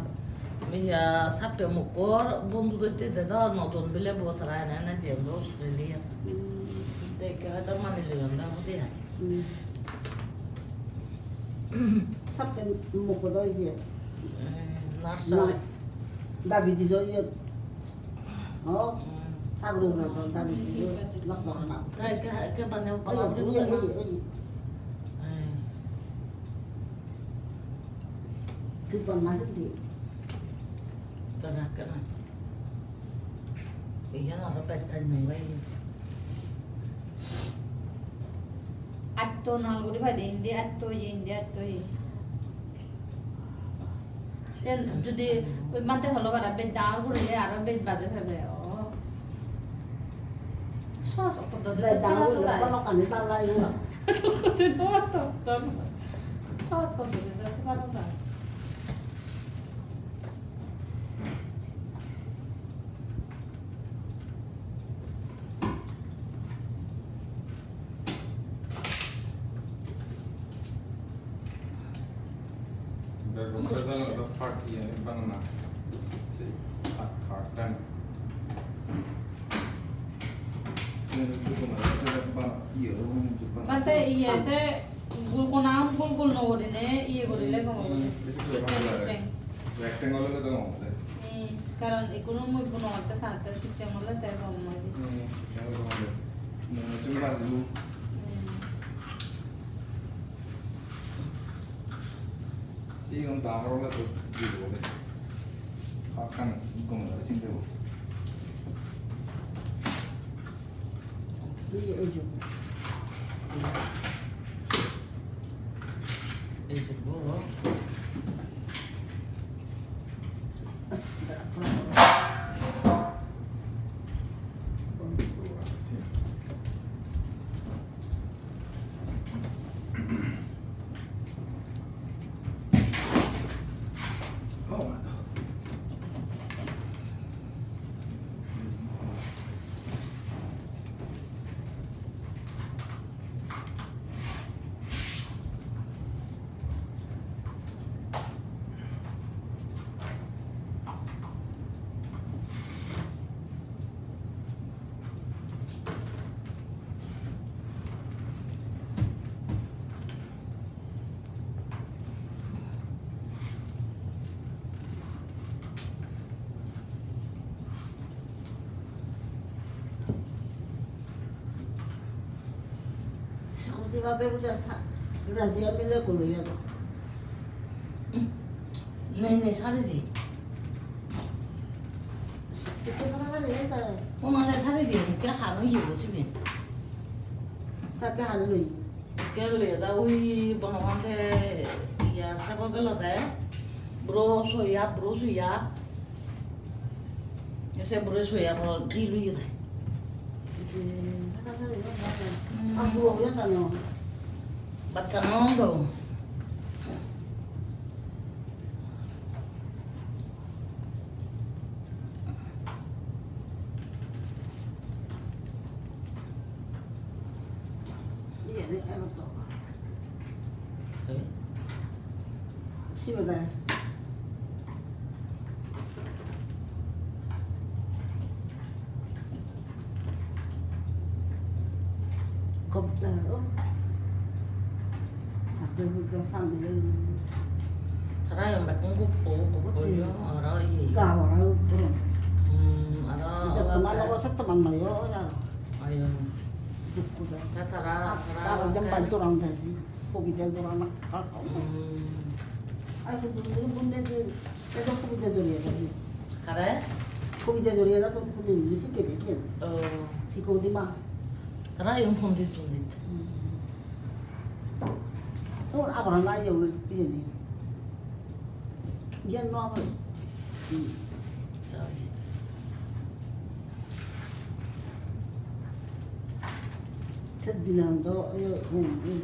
iya, sappe mokko bondu dotte de do, nodon bile bo tara ene ene jeyonde Australia. Hmm. Te ikke hoyto mani loyonde obode ai. Hmm. Sappe mokko do iye. Eh, nurse. Na, dabi di do iye. Oh, hmm. Sagori do dabi di do. Lok lok na. Ta ikke, ikke bane. Oye, oye, oye, oye. Eh. Tui bonna sindi. Tara ekkena. Iyan aro bek thai nw pai. Atto nal guri pai de, indi atto ye, indi atto ye. Sen judi oi mante holo bara bej dangor gurile aro bej baje pebe. Oh. Sohoj poddotide. Bej dangor gurile balokkani palla yo. Sohoj poddotide palla. Begotte do aro part iye banana. Se part, part time. Se banana, iye, banana. Bante iye se gul kona gul gul no gorine iye gorile gom obo. Hmm, besi gom obo. Rectangle ole do gom obo. Hmm, karon ikkunu mui buno otte sante sicche mole te gom obo. Hmm, sicche mole gom obo. Mone hocche bajibo. Hmm. Sigun dangor ole to dibo de. Hakkan gome dale sinde bo. Ei je bo. Security bhabe guri sa-, guri siyan mile guri ya. Nei, nei, sari di. Ekko sara sari nei ta. Onare sari di, ekka han oye bo sibe. Takke han oye. Ekka loye da ui Bonobhante iya sebo gelode. Buro soya, buro soya. Ese buro soya bo di loye da. Hmm. Baccha no do. Iye re, aro to. Eh? Sibe dai. Buddho samne. Tara yon bekkun guppo, guppo yo, aro iye. Gabor aro guppo. Hmm, aro jotto man obo, sotto man noi yo, aro. Ayo. Guppo da. Ta tara, tara aro jempai joran desi. Kobita joran na. Hmm. Ai, guppo, guppo, guppo, guppo. Edo kobita joriye jani. Hare? Kobita joriye na, kobita joriye sikke de siyen. Oh. Sikko di ma. Tara igun pondit pondit. Hmm. Tor abara na iye ul iye ni. Iye no abara. Hmm. Sorry. Te dinan do, eh, eh, eh.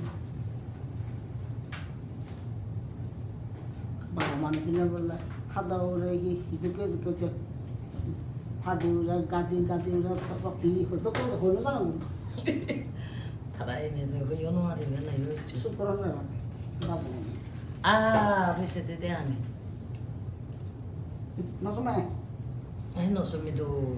Baro manuj hine bolle, hada hure hi, hi dokke dokke je, hadi hure, gaji, gaji hure, tok tok hi, hi dokke dokke hono jano. Tara ene je hoyo no paribe na, yo hocche. Sukkur na, babu. Ah, bese de de ani. No somei. Ai, no somei do.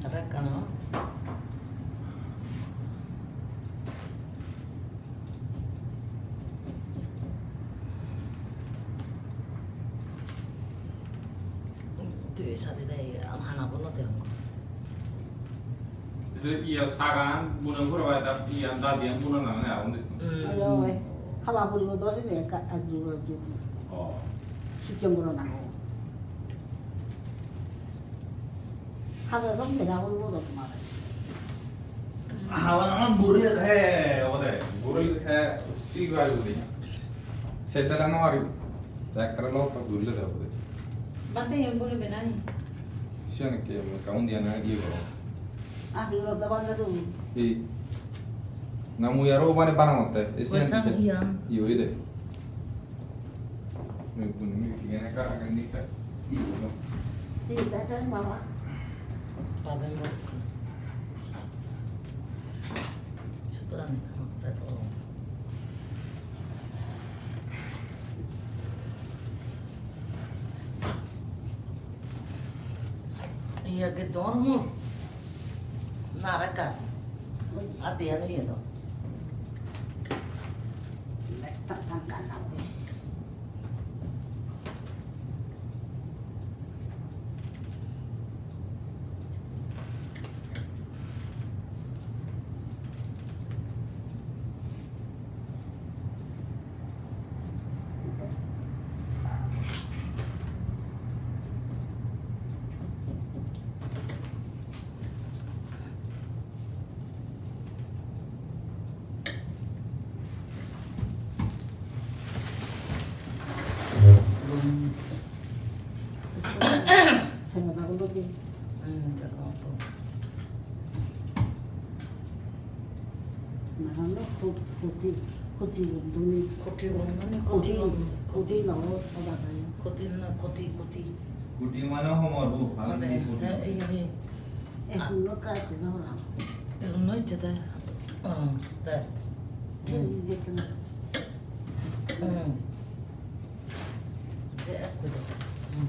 Ada kan? Tui sari dai, am hana bono te hong. Se iya sagan bunan gora bai da iya dadiyan bunan na ne aun de. Hmm. Ayo, eh, haba puribo do sini ekka ajju ajju. Oh. Sujjang gora na. Haba som de ya puribo do tumare. Haba na gurle the, ode, gurle the, si bai gurle. Setara no paribo. Ekkere lok gurle the ode. Bate em bole benai. Siyan ke, kaun diyan na iye goro. Ah, iye goro da bande tu. Hi. Na mui aro obare banangotte. Ei siyan. Poisa ke? Iyan. Iye oide. Mui buni mui kigene ka agen nika. Iye goro. Iye da da mama. Paden goro. Sutra ni ta ta to. Iya ke dormo. Naraka. Ati anu iya to. Senoda gulo di. Hmm, jaga apa? Nahale khu-, khuti, khuti bondhoni. Khuti bondhoni, khuti bondhoni. Khuti no, oda kai. Khuti na, khuti, khuti. Khuti mane homor bu, ode, ami khuti. Te, ei, ei. Ekhon no kaite no hola. Ekhon no icche te. Hmm, te. Hmm. Ei, ei, ei, ei. Hmm.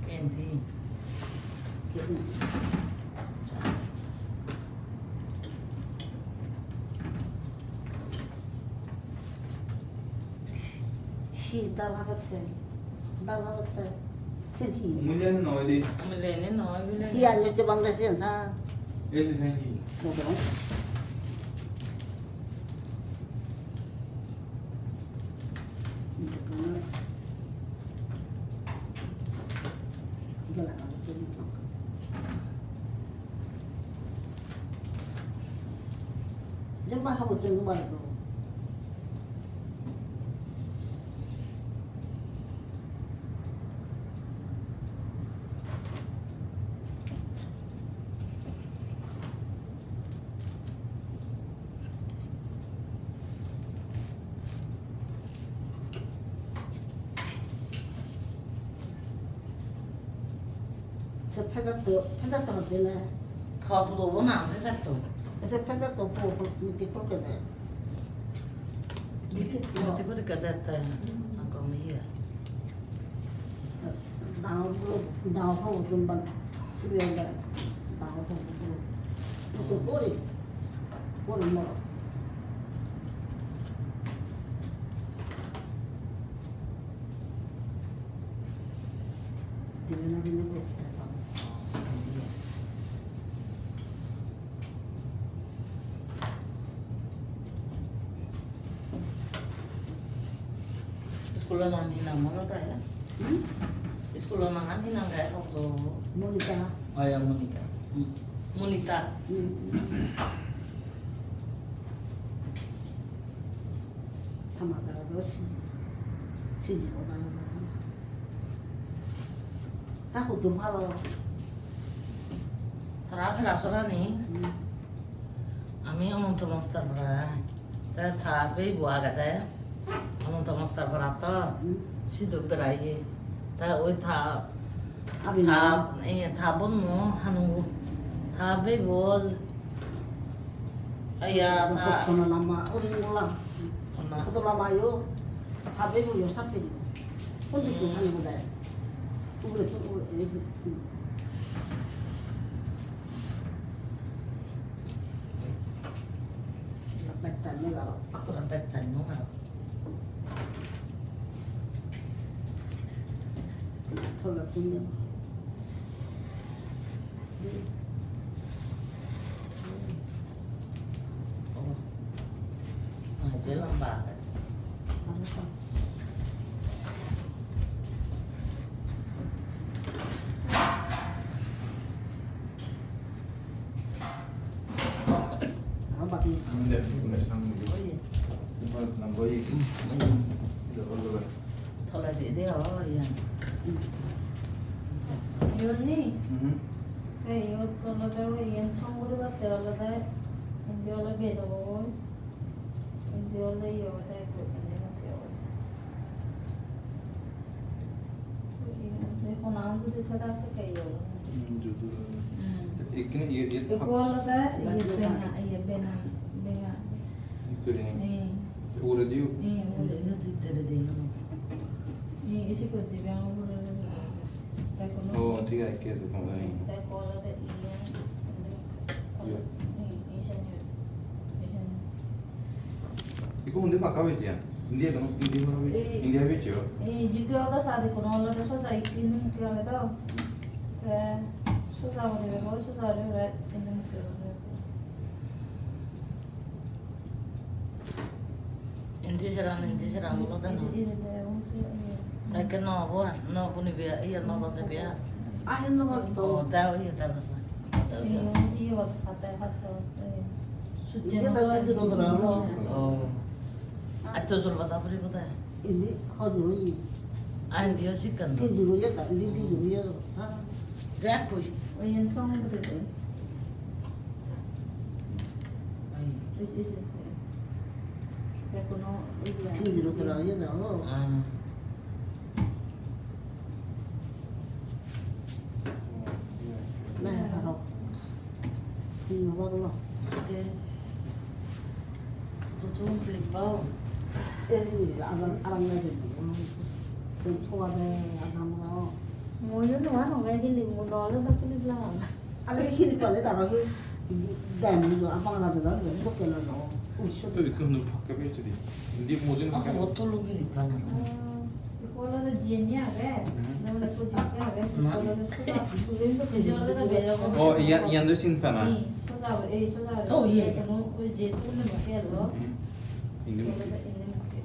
Kendi. Hi dal habatte? Dal habatte? Sen hi? Umileni noi di. Umileni noi, umileni. Hi anyo che bande sen sa? Esi sen hi? Kodong. Jemma habo tun bare to. Pedatto, pedatto hotte na. Tho pudobo na, pedatto. Ese pedatto po, po, miti porke de. Miti, miti porke de te. Ako mi ye. Dangor pudo, dangor pudo jumban. Sibi anda. Dangor pudo. Itu pori. Pori mo. Dibena dine gurte pang. Iskulo nang hi nang moro ta ya? Hmm? Iskulo nangan hi nang gaya hok do? Monika. Oh ya, Monika. Hmm. Monika. Hmm. Tama tara do siji. Siji ko tara do tama. Ta hudu maro. Tara phela sorani. Hmm. Ami Ononto Mostar para. Te ta beibo agede. Ononto Mostar para to. Hmm. Sidu beraye. Te oi ta, abi ta, na? Eh, ta bonno hanu. Ta beibo. Iya, ta. Kono lama, oi ola. Ona. Kono lama yo. Ta beibo yo sapi. Kono tu hanu dai. Ugure tu, ugure, eh, Bettan no garo. Bettan no garo. Thola tunne. Oh. Ah, je lamba. Toledi de oi iyan. Iyot ni? Mhm. Te iyot olode oi iyan song guribatte olode indi ole bej obo goi. Indi ole iye obode ekko indi mukti obode. Indi hona judi theda sekke iye obo. Hmm, judo. Hmm. Te ekkene iye, iye. Ekko olode iye benga, iye benga, benga. Ekko benga. Hmm. Te ugurediyo? Hmm, uguredi. Hmm, isi guri dibe uguredi. Te kono. Oh, thik age, thik age, thik age. Hmm, te ekko olode iye. Iye. Hmm, iye sani. Iye sani. Ikko undi pakka oye jiyan. Indi ekkan, indi ekkan oye. Ei, indi oye jiyan. Ei, jikke odo sade kono olode soja ikko indi mukke age do. Te soja guri ebo, soja guri ebo, indi mukke age. Indi seran, indi seran olode no. Indi, indi de, undi, undi. Te ikke no obo, no hunibe, iya no bajibe. Ahe no bajibe. O, te oye, te basa. Iyo, iyo, hate, hate, eh. Sujje no juro dora lo. O. Atto jol baja puribo de. Indi hon noi. A, indiyo sikkan do. Tinjuro ye da, indi tinjuro ye da. Jack koi. Oyen song guri de. Ai. Is, is, is. Te kono iye. Tinjuro dora ye da, o. Ah. Nei, aro. Hi hobor lo? Te. Tutu clip pao. Ei, aram, aram nei de. Te thoa de, aram lo. Mui yo no ano ngai hili, mui no ole do clip lagam. Age hini pale tara hi dam do, a Bangladesh ar do, dokke na do. Ui, so. To ikko hundur pakke bechedi. Indi mojin pakke. Ako botol lo hini pale. Hmm. Ikko olode jiyeni age, hmm, nole ikko jikke age, na. Ikko olode soja, indi olode bejak. O, iya, iyan do sin pana. Ei, soja, ei, soja. O, iya, iya. Kono oi je tuli mokke elo. Hmm. Indi mokke. Olode indi mokke.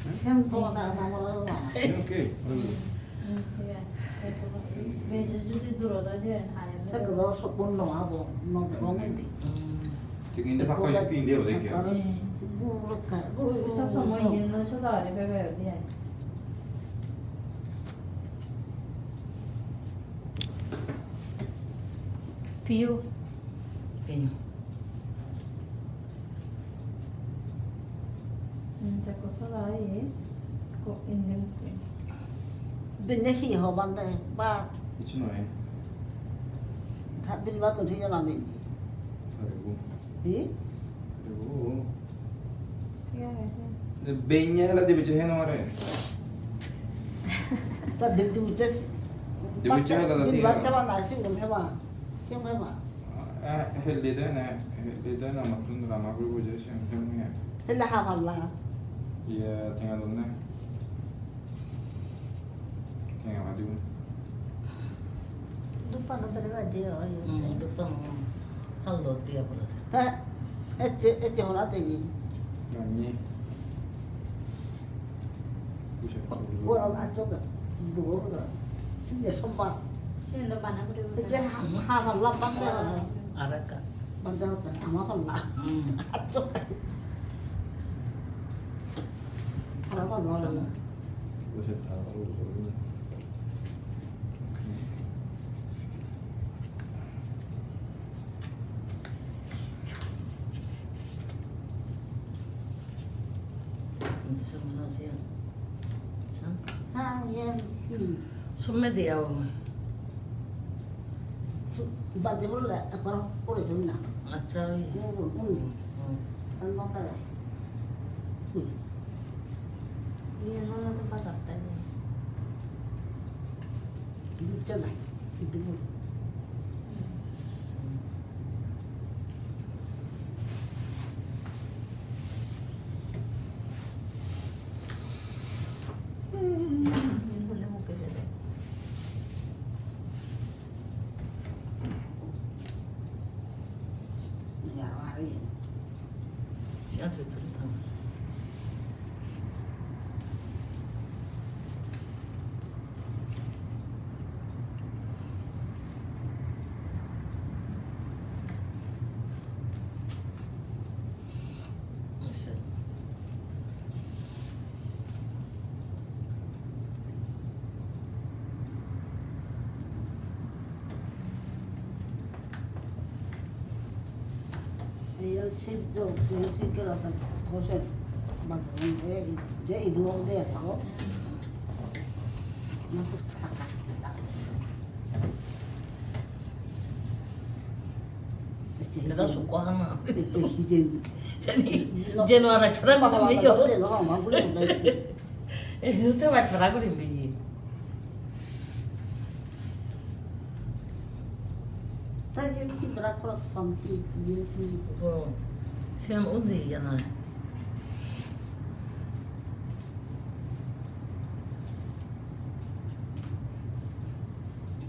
Hmm? Sen to na, na, na, na. Okay, okay. Hmm. Hmm, thik age. Te kono beji judi durot oi je, hai age. Te kono sopun no abo, no degong indi. Hmm. Thik indi pakka ikko indi ode kya? Ekkore guru lokka, guru. Sob somoy iyen loi soja guri bebe ode ai. Piyo. Piyo. Hmm, te ko sola oye, ko indi mukke. Benne hi hoban de, ba. Hissu noi. Bil baton hi jona ben. Hi? Thik age, thik. Benya hela dibe che heno are. Ta dim dim che. Dim che hela da bil dia. Bat heba na, sigun heba. Sigun heba. Eh, heli de ne, heli de na matun rama guru buje sigun heba. Hela ha balla. Iya, tenga don ne. Tenga madi un. Duppano bere baje oi. Hmm, duppano hallo dia pore. Ta ecche, ecche hola de ni. Nani? Busa. Ora la choka. Dor. Sinde sombar. Sinde bana pore. Ecche ha, ha, ha, la bande. Araka. Bande hote, ama palla. Hmm. Acho. Ara palla. Busa ta. Indi sumela siyan. Sa? Ha, iyan. Hmm. Summe diya o. Su-, baje bole ekbar pore dun na. Accha, oi. Hmm, hmm. Hmm, hmm. Tan nota de. Hmm. Iyan olode bajatte. Dujje nai, idu bol. Siyan tui tuli thang. Iyan siddo, iyan siddo asa, hosen, bak, je, je idu obode aro. Keda sukko hana. Jani, jeno ara chara bana bana jeno hana guri udai. Ei jute baj para guri biye. Ta iyen hi brak brak pampi, iyen hi? Oh, siyan undi iyan ai.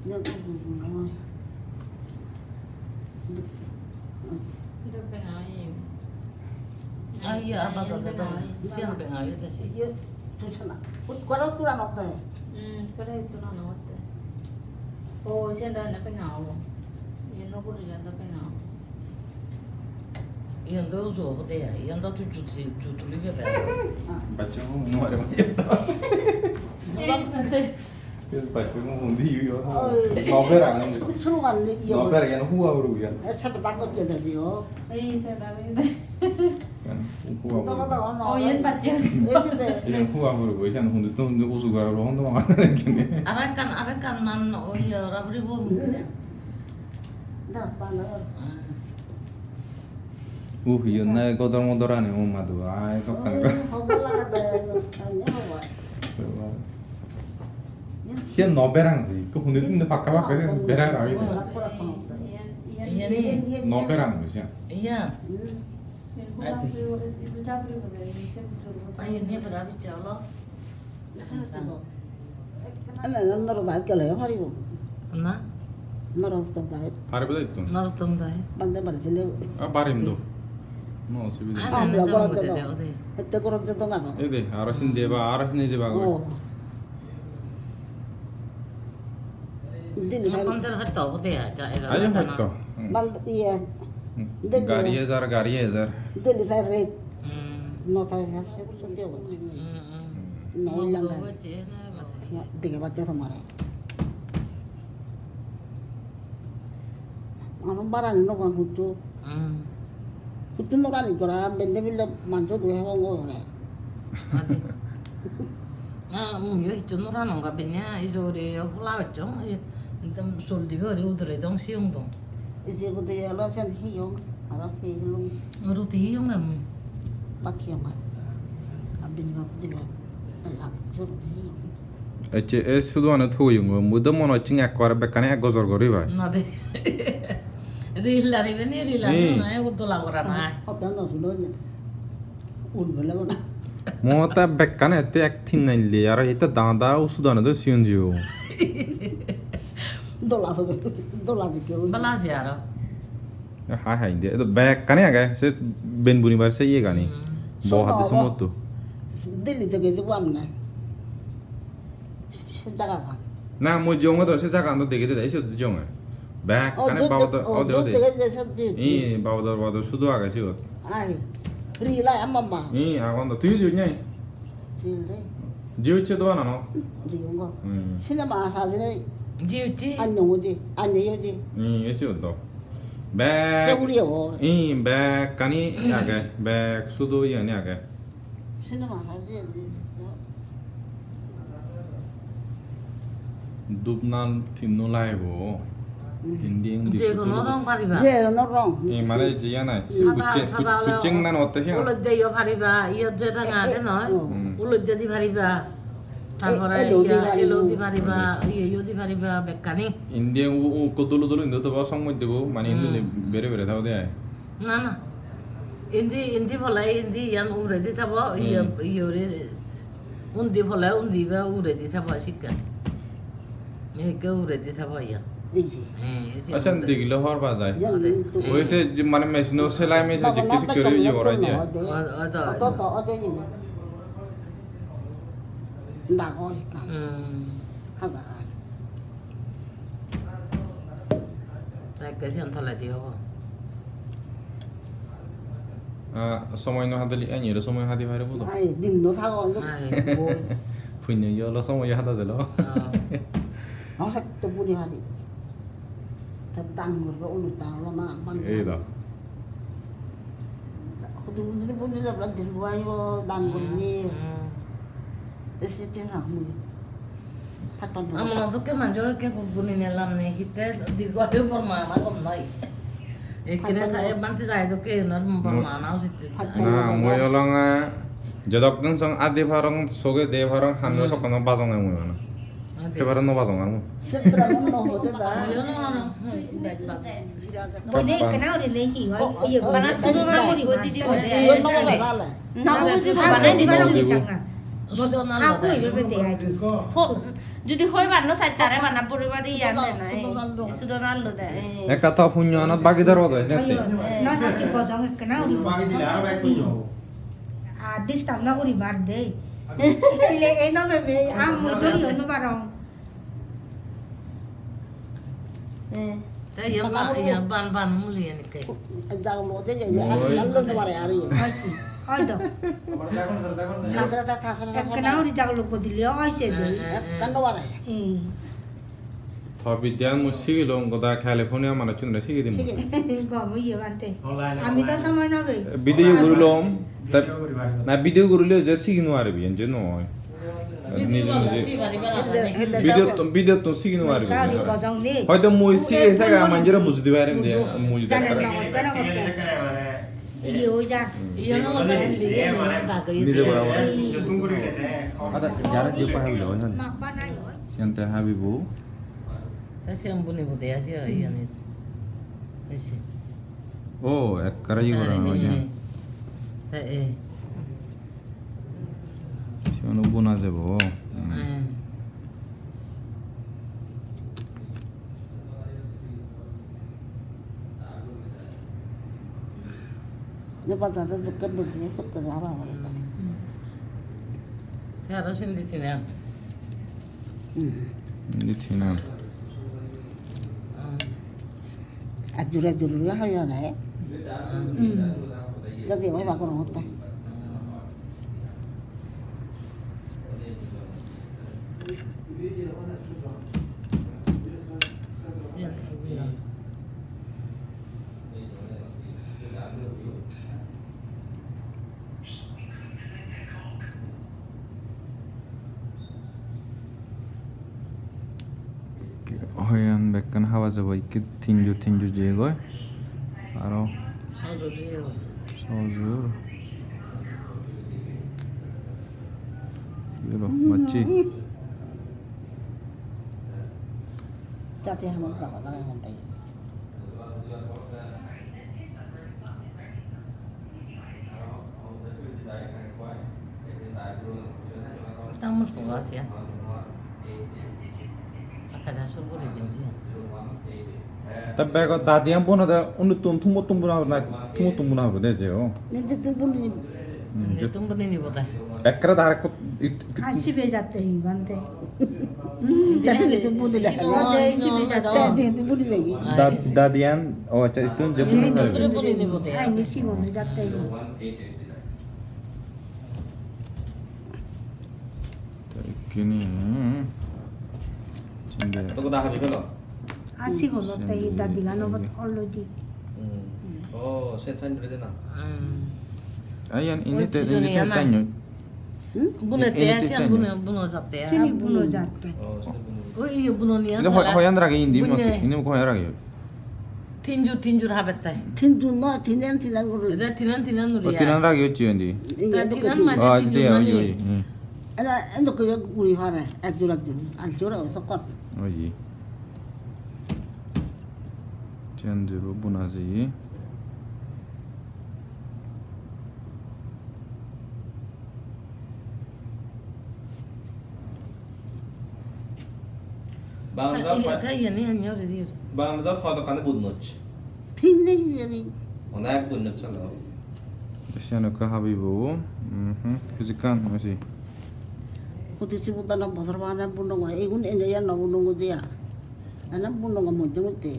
Iyan undi iyan ai. Iyan benga oye. Ah, iya, apa saja tahu. Siyan benga oye ta se. Iya, susah nak. Kut, kora tu anak teh. Hmm, kora itu anak teh. Oh, siyan dah nak benga oye. Iyan no kuri ya dah benga oye. Iyan do uju obode ai, iyan do tui jutuli, jutuli bebe. Baccho mo nuare ma. Iyan baccho mo undi yo. Oi. Nober ang. Suru, suru kan ni iyo. Nober iyan hua uru iyan. Eh, sebedak gotte desi yo. Ei, sebedak gotte. Iyan hua uru. Toko, toko, no. Oh, iyan baccho. Ei, sinde. Iyan hua uru, iyan undi to undi uju garo lo hondo ma. Arekkan, arekkan nan, oi, ora buri bom. Da, pala. Hmm. Uh, iyot nahi godor modor ani, oh madu, ai, tokkan. Oi, hobor lagade, ani hobor. Siyan no berang si, ekko hunde tunde pakka pakka siyan berang agi de. Iyan, iyan, iyan. No berang siyan. Iyan. Hmm. Ati. Ayo, ni berapa jalo? Ana, na, Norot dait gele paribo. Na? Norot dait. Paribo dai to. Norot dait. Bande bari dile. A, parim do. No osubidha nei. Ana, na, jama gode de, ode. Ette goron de donga no. Ede, aro sindi eba, aro sindi jeba goi. Oh. Dili sai. Pondro hajar to obode, ja, ja, ayo ja, hoito. Bal, iye. Hmm. Dili. Gari hajar, gari hajar. Dili sai rate. Hmm. No tai hajar, se kurso de obode. Hmm, hmm. No, no, lang no, dan. Hoye na, mati. Dege bacche tomare. Aro barani no pang huttu. Hmm. Huttu no rani gora, bende bile manjo dui hobong gore. Mati. Ah, um, yo hicchu no ranong ga benne, ijo guri hola hocchong, i, ekdom soldi guri udure dong, siyong dong. Ije gode elo sen hiyong, aro hi hilung. Ruti hiyong ami. Bak hiyong ai. Abini bak dibe. Elak je ruti hiyong. Ecche, e sudu ane thoyong, mui do mone hocche ekkore bekkani ek gojor guri pai. Na de. Ril laribe ni, ril laribe. Hmm. Na, e uddola gora na. Hoda no suno ni. Un bele bona. Mo ta bekkani ette ek tin naille, aro ette dada usudani do sigon sigon. Dola sobe, dola dikke un. Bala se aro. Hai hai indi. Edo bekkani age, se ben bunibar se iye gani. Hmm. Bo hadi sumotto. Delhi to geje guam na. Se jagagan. Na, mui jonge do, se jagagan do degede de, siyot jonge. Bekkani babodor, ode, ode. Degede de, siyot de. Ih, babodor, babodor sudu age siyot. Ai, ril ai, ama ma. Ih, agon do. Tui jiyot nai? Ril de. Jiyot se dogan ano? Jiyong go. Hmm. Cinema sajire. Jiyot se? Anyo ode, anyo ode. Ih, e siyot do. Bek. Se uri o. Ih, bekkani age, bek sudu iyani age. Sino masa je, je. Dup nal tinno laibo. Hmm. Indi undi. Je hono rong pariba. Je hono rong. E mane je ya nai. Sada, kucheng, sada ole kucheng nan otte siya. Olotte yo pariba, iyot je ranga age noi. Hmm. Olotte di pariba. Tarpore elo di iya, pariba. Elo di pariba, iye yo di pariba, bekkani. Indi u, u, ko dolo dolo indi to ba song moddebo, mane indi bere bere thabo de ai. Na, na. Indi, indi pole indi iyan uguredi thebo, iye, hmm, iye uri, undi pole undi ba uguredi thebo sikka. Ekke uguredi thebo iyan. Ei je. He, ei je. Accha, uguredi. Degile hobor pa jai. Ode. Oi se je mane machine-o selai machine-o jikke sikke guri iye gorai diye. Ode, ode, ode. Ode, ode, ode. Dagor ekkan. Hmm. Hajar. Ekke siyan toledi obo. Ah, somoy no hadile, eniro somoy hadi paribo do. Ai, din no thago, ai. Punyo yo olo somoy hada jelo. Oh. No, setto buni hari. Ta dan guribo, onusthan olo ma, man. Ei do. Hudu buni buni jabla dirgo aibo, dan guriye. Hmm, hmm. Esi te na mui. Amon dokke manjor ekke gu-, guninei lamne hitte dirgo ayu bor ma ama gom noi. Ekkere tha-, e bhante dai dokke enor bor ma ana usit. Na, mui olonge, eh, jedok din song adi parong, soge de parong, hanno, hmm, sokkono bajong ai mui mane. Adi. Se pare no bajong ar mui. Se pare no hode da. Mui no parong, hmm, baj baj. Bode ekkena guri nei hi oi, iye guri. Bana sudo na guri, guri di bode. Na, na, buji na, bana buji di bana bana. Sudo na ha, lode. Koi bebe de ai. Ho, jodi hoi banno sai tare bana puri bari iyan de noi. Sudo na lode. Ekka to punyo anot bagi doro de, nete. Ayo, na, na, ki bojong ekkena guri. Bagi dile aro bek punyo. A, disturb na guri bar de. Le, ei no bebe, a, mui dori no parong. Eh. Te iyan ba-, iyan ban, ban muli iyan ekke. Jagolo je, je, oi. Lal lal mare ari. Oi si, oi do. Thasra, thasra, thasra, thasra. Ekkena guri jagolo ko dile oi se de. Eh, eh, eh. Ekkan no mare. Hmm. To bidyan mui sigilong goda California manuchchunore sigi dim. Sigi. Gom oye bhante. Online, ami to online. Somoy no pei. Video gurilong. Video guribar. Na video gurile je sigi no paribi, enje noi. Video nije, nije. Video to, video to sigi no paribi. Hoyto mui sigi saga manjore bujhi dibar inde, mui jane dekkar. Na gotte, na gotte. Iye oi ja. Iye no gotte, iye no gotte. Nije bora bora. Ada jara je pahal lo, han. Makba nai oi. Siyan te habibo. Ta siyan buni bode asi oi, iyanit. Ese. Oh, ekkara iye gora oi, han. Eh, eh. Siyan buna jebo. Hmm. Eh. Ye bazar-ot dokke boji, sokke haba haba. Hmm. Te aro sindi tinan. Hmm. Sindi tinan. Hmm. Ar jure jure hoi aro, eh? Hmm. Jadi oi ba kono hotte. Hoyan Ekkan haba jabo, ikke tinjo, tinjo jeyegoi. Aro sojor jeyegoi. Sojor. Iyolo, macchi. Jate hamot bago dage hon dagi. Tamul ko asiya. Akada sur guri dim siya. Ta bego dadiyan bunode unduttun thumbottun buna na thumbottun buna hobo de je o. Nijjottu buni. Hmm, je- Nijjottu buni nibo de. Ekkere dar ekko it- it- Ai sibe jatte hi bante. Hmm, jate nijjottu buni de. Ino, ino, sibe jatte ino. De tu buni begi. Da- dadiyan o accha ittun je buni. Nijjottu buni nibo de. Ai nisi mone jatte hi. Te ikkini, hmm, sende. Kotto goda habi pelo? Asi golo te hi dadi gano bot ollo di. Hmm. Oh, sen sen dure de na. Hmm. Ayan, ini te, ini te tanyo. Hmm? Bunete ini te asian tanyo. Buno, buno jatte. Sini buno jatte. Oh, sini buno. Oh, iyo buno ni. Ini hoy, hoyan rage indi mo, ini hoyan rage. Tinjur, tinjur habette. Tinjur no, tinen, tinen guri. Ede tinen, tinen guri. O, tinan ragi hocche indi. Iya, ta tinan mane. Oh, tinjur inde, mane. Oi, oi, hmm. Ela, endo ko guri pare, ekjor, ekjor. Ar jor o sokkot. Oi. Tinjur buna ji. Bangladeshot ta-, hoi-, ta iyeni hanni ore diyor. Bangladeshot hodokkani bun nocche? Thik nei iyeni. Onek bun nocche lo. Siyan ekka habibo. Mhm. Hijikkan hoisi. Huti sibut dana bojor bana bun nong, egun ene ya no bun nong dia. Ana bun nong moddhe moddhe.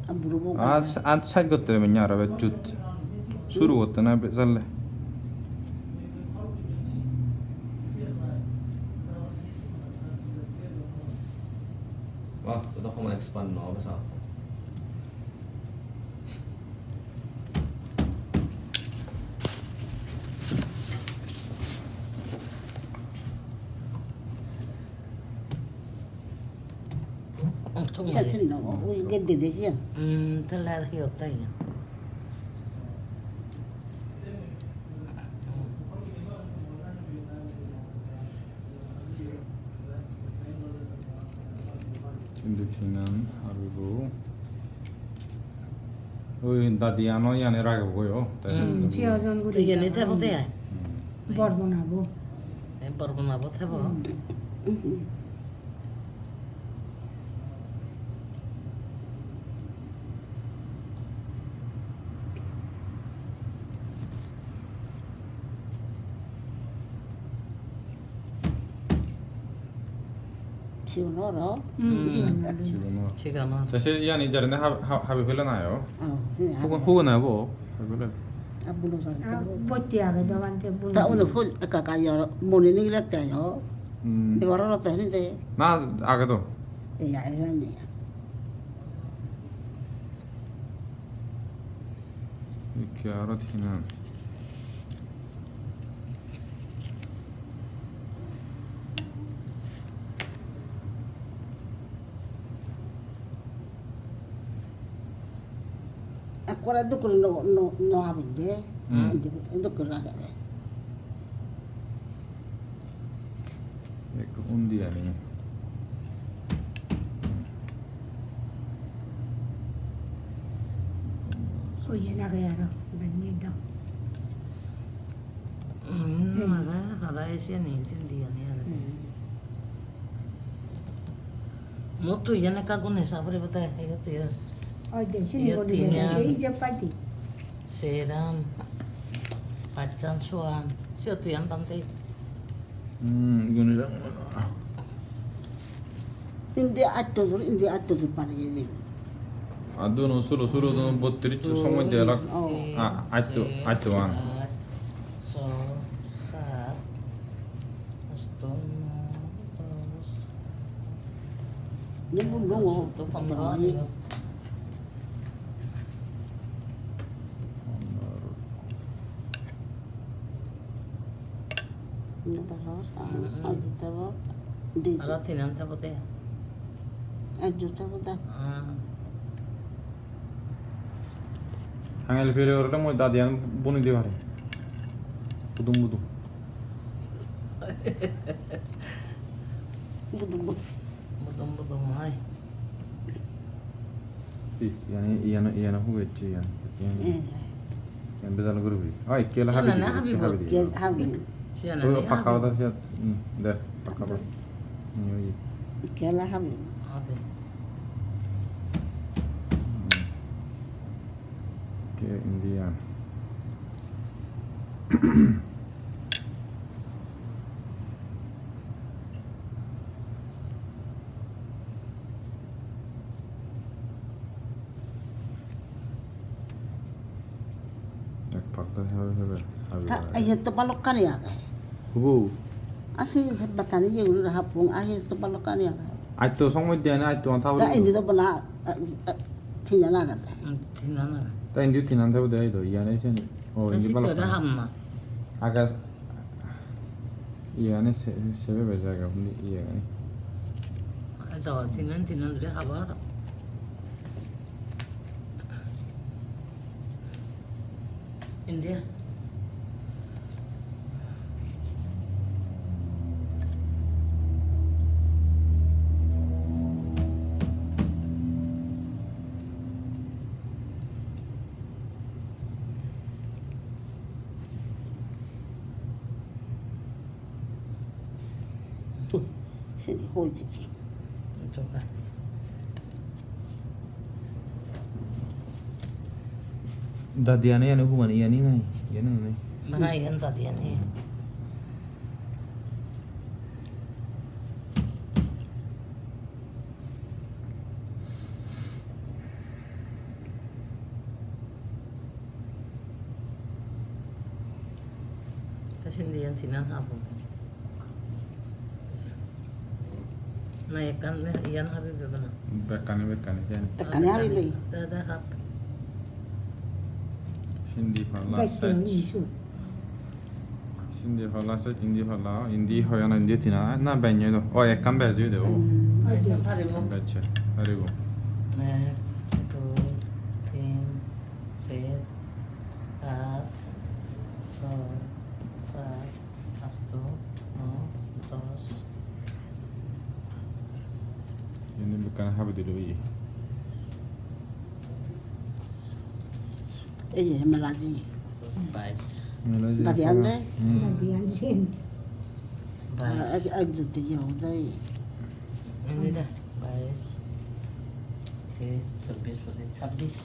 Ar buro bo ar, ar side gotte rebe aro bechut. Suru gotte na be-, salle. Wah, to hono expand no obo sa. Thum. Siyan sini no, ui gate dede siyan. Hmm, tole ar hi hotte iyan. Indi tinan habibo. Oi, dadi ano iyani ragebo goi, o, te. Hmm. Siyo jon guri. Iyani thebo de ai. Hmm. Bor bonabo. E, bor bonabo thebo. Hmm. Sigun oro. Hmm, hmm. Sigun oro. Sigun oro. Sigun oro. Te se iyani jarine hab-, hab-, habi pele na yo? Oh, he, hugun, habi. Hugun ebo, habi pele. Abulo san. Ah, botti age dogan te bulo. Ta uno phul ekka ekka yo, moni nigilette yo. Hmm. Ebar oro te ni de. Na, age do. Iya, iya ni. Ikke aro tinan. Ekkore duk guri no, no, no habet de. Hmm. Indi duk guri ragede. Ekko undi ani. Oye lage aro, benne do. Hmm, hmm. Ada, ada ese ni, sindi ani ada. Hmm. Motto iyan ekka gune sa puribo te, iyot iye. Oi de, sini iyot gune de, tinan. Ei je padi. Seran, pachan, soan, siyot iyan bante. Hmm, gune da. Indi atto jur, indi atto jur pari de. Addo no sulo, sulo do bottrish somoi de lak. Oh. A, atto, atto an. So, sat, asto, no, dos. Ni bun dong o. Sotto, pondro, pondro. Ni doro, ah, mm, mm. Aro tinan thebo de. Ek juta boda. Hmm. Hangel pere orode mui dadiyan buni di pare. Budum budum. Budum budum. Budum budum hai. Ih, iyani, iyani, iyani hubecche iyan. Eh. Iyan bejal guribi. Oi, kela habi. Siyan dibi, habi. Kela habi. Siyan oi, habi. Pakka pada siyan. Hmm, de, pakka pada. Hmm, oi. Kela habi. Ade. Hmm. Ke Indian. Ek pakka hebe hebe, habi ta habi. Iye to balokkani age. Hubu? Asi bekkani ye uri hapung, ah, iye to balokkani age. Aaj to song moddhe ani aaj to an thaburi. Ta indi to bana, ah, ah, tinan age. Hmm, tinan age. Ta indi tinan thaburi de do, iyani seni. Oh, ta indi sittore balokkani. Hamma. Aga Iyani se-, sebe beja agey, undi iyegani. Ado, tinan, tinan guri habar. India. Seni hoi jedi. Joga. Dadi ani, ani hubani ani nai, ani nai. Bana iyan dadi ani. Ta sindi iyan tinan habo. Na ekkan iyan habi bebana. Bekkani, bekkani, siyan. Bekkani habi loi. Da, da, hab. Sindi palla sech. Sindi palla sech, indi palla, indi hoyan, indi tinan. Na, bej noi do. O, ekkan bej oide o. Hmm. Bej, paribo. Bej, paribo. Ek, dui, tin, ser, pach, soi, sat, asto, no, dos. Ini bekkan habi dilo iye. Ei je melaji. Bais. Melaji. Dadi ande? Hmm. Dadi ande. Bais. Aaj, aaj jodi yo dai. Ini dah, bais. Te, chobbis, pochis, chobbis.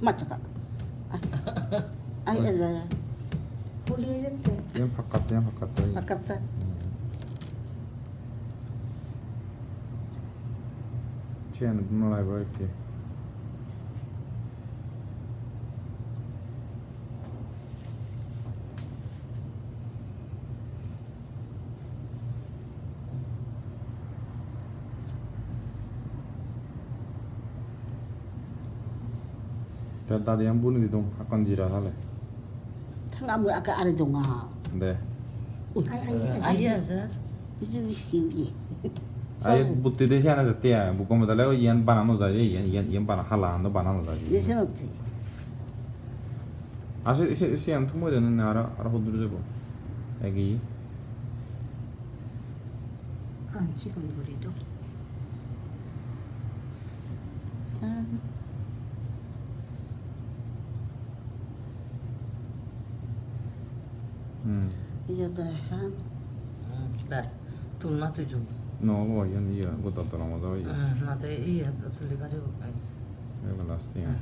Machaka. Ai, eja. Holi oi jette. Iyan pakkatte, iyan pakkatte. Pakkatte. Hmm. Siyan no laibo ekke. Te dadi an buni didong, hakkon jira sale. Thanga mui ake are donga. De. Ui. Ai, ai, ai. Ai, ai, sir. Iji, iji, iji. Ai, sorry. Butti de siyan jatte ai. Bu gome dale oi iyan bana no jai, iyan, iyan, iyan bana hala, ano bana no jai. Ye senotte. Ase, ase, ase, an thumoi den ne aro, aro hoddur jebo. Egi. An sigon guri do. Hmm. Iya de san. Hmm, dar. Tulna tujun. No, obo, iyan iya, goda dola moda oye. Hmm, na te iya, tuli paribo. Ei glass diyan.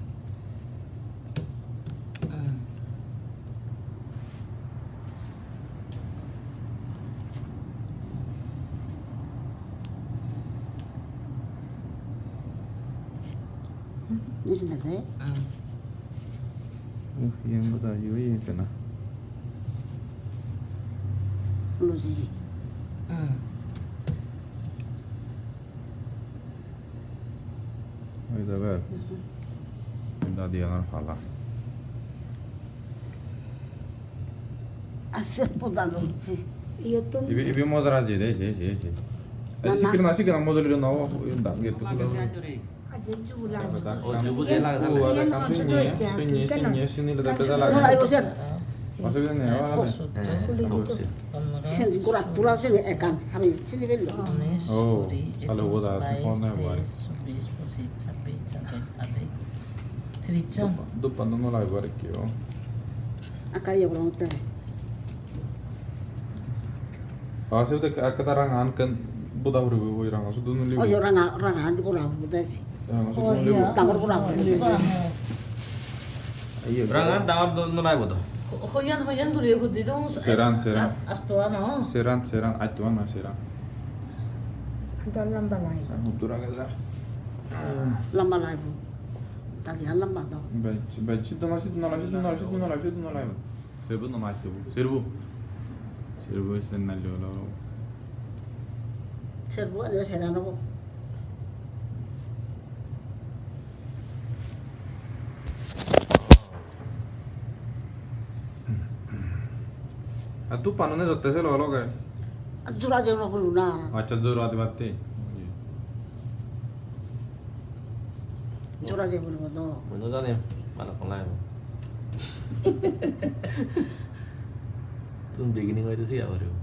Hmm. Is that it? Hmm. Uh, iyan boda hi oye ekkena. Luji. Hmm. Oi jabe. Mhm. Dadi angar pala. Ase poda lojje. Iyottun. Ibe, ibe mojor aje de, je, je, je. Na, na. Sikkene na, sikkene mojor lo no, da, getto. Aje jugu lage. O, jugu je lage, o, tahle. Ada kan sunni, sunni, sunni, sunni, lada beda lage. Nolai bojer. Osubida nei, o, ada. Eh, thokse. Sen gora tula sen ekkan, ami sini bello. Oh, tale obo da, phone nei bar. Duppan no nolai bar ekko. Akka iye gora hotte. Ah, se ekka, ekka ta rangan ken boda puribo, oi ranga sudu nuli. Oi, ranga, ranga andi boda puribo de. Ranga sudu nuli. Dangor boda puribo. Iye. Ranga dangor do-, nulai bodo. Ho-, hoyan, hoyan guri hudi dong. Seran, seran. Asto ano. Seran, seran, atto ano, seran. Anta lamba lai. Sa hudu rage sa. Lamba lai bo. Tadi han lamba do. Bai, bai, sidu nolai, sidu nolai, sidu nolai, sidu nolai, sidu nolai. Serbo no maitto. Serbo. Serbo sen na lolo. Serbo ade seran obo. Ar tu panone jotte se lo loge. Ar jura de no bolu na. Accha, jura de batte. Jora je puribo do. Mui no jani, balukkun lagibo. Tun beginning hoide siya puribo.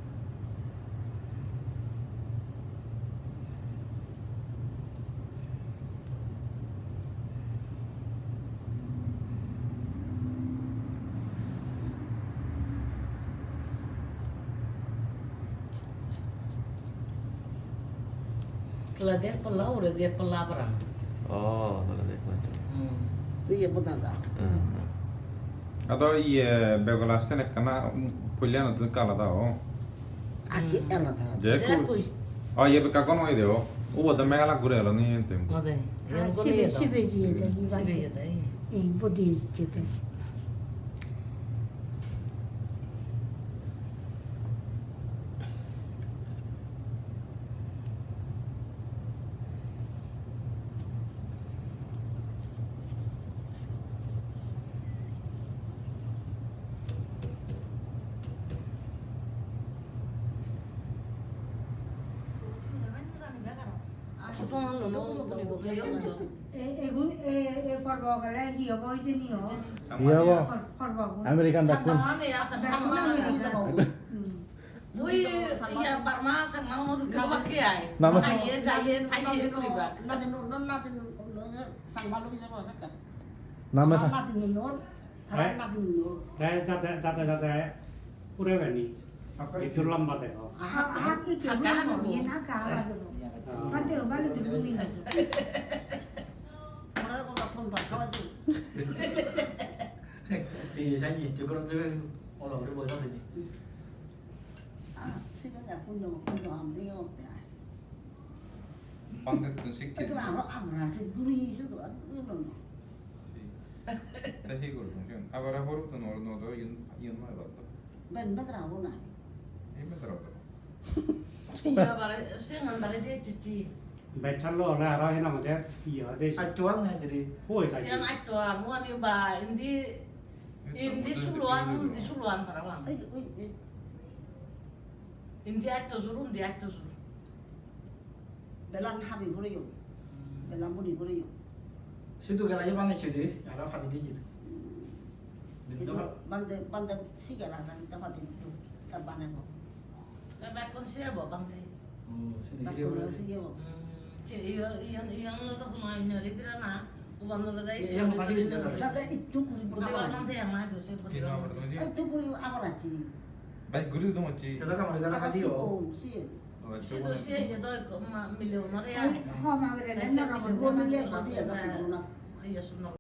Toledi ek palla, uguredi ek palla parapang. Oh, toledi ek palla. Hmm. Iye boda da. Hmm. Ado iye begola stand ekkana, um, polleyanottun ekka alada o. Aki alada. Je kui. Je kui. Oh, iye bekka gon hoide o. Ubo do megala gure elo ni ente. Ode. Ah, sibe, sibe jiye de, hi sibe bante. Jiye de. Ei, bodi jiye de. E, egun, e, e porbo gele hi obo hijeni o? Hi obo? Por-, porbo gun. American vaccine. Vaccine American. Hmm. Ui, iya, Burma, Changma, uno dokke obakke ai. Nama sa- Jaiye, jaiye, thaiye, guriba. Nadin, nadin, Changma logi jabo, sakka. Nama sa- Nadin, Tara eh? Nadin, Te, jate, jate, jate, pure beni. Itu lamba dego. Aha, aha, itu lamba, ini thaka, aha, dego. Bante, bale, dulu ini. Ora ko thon ba, khawa di. Ti, sai ni, ti ko, ti, ola, ore, boy, ni. Ah, siga ja, punno, punno, am de, o, te. Pandettun sikke. Ekkan aro amra se guri se do, aro no. Te hi gorbo sigun? Abar abar to nor no do, iyen, iyen noi bab. Ben bedra bo nai. Ei bedra bo. Iya, bare, se ngan bare de chichi. Bechalo ole aro hena mode, iya de. Attual na jiri. Hoi, siyan attual, muani ba, indi, indi suluan, undi suluan parapang. Oi, oi, oi. Indi atto jur, undi atto jur. Belan habi puriyo. Hmm. Belan buni puriyo. Sidu gela ye banecche de, ara padi dije. Hmm. Binde idu ba- bande, bande sigela jani ta padi ditu, ta banebo. Ta bekkun siyebo bande. Oh, sini bekkun gire gire. Siyebo. Hmm. Che, iyo, iyo, iyo lo to hono inori pirana. Uban olode. Iya, iya, makasih, iya, iya. Jate ittu guri. Budi abar achi. Bang te ama do se budi abar achi. Ittu guri abar achi. Bai guri dum achi. Jate kamare jate khadi o. Sidu siye je do ekko ma mile onore ai. Ho ma bere le moro bo mile ko diye do na. Iya, suno.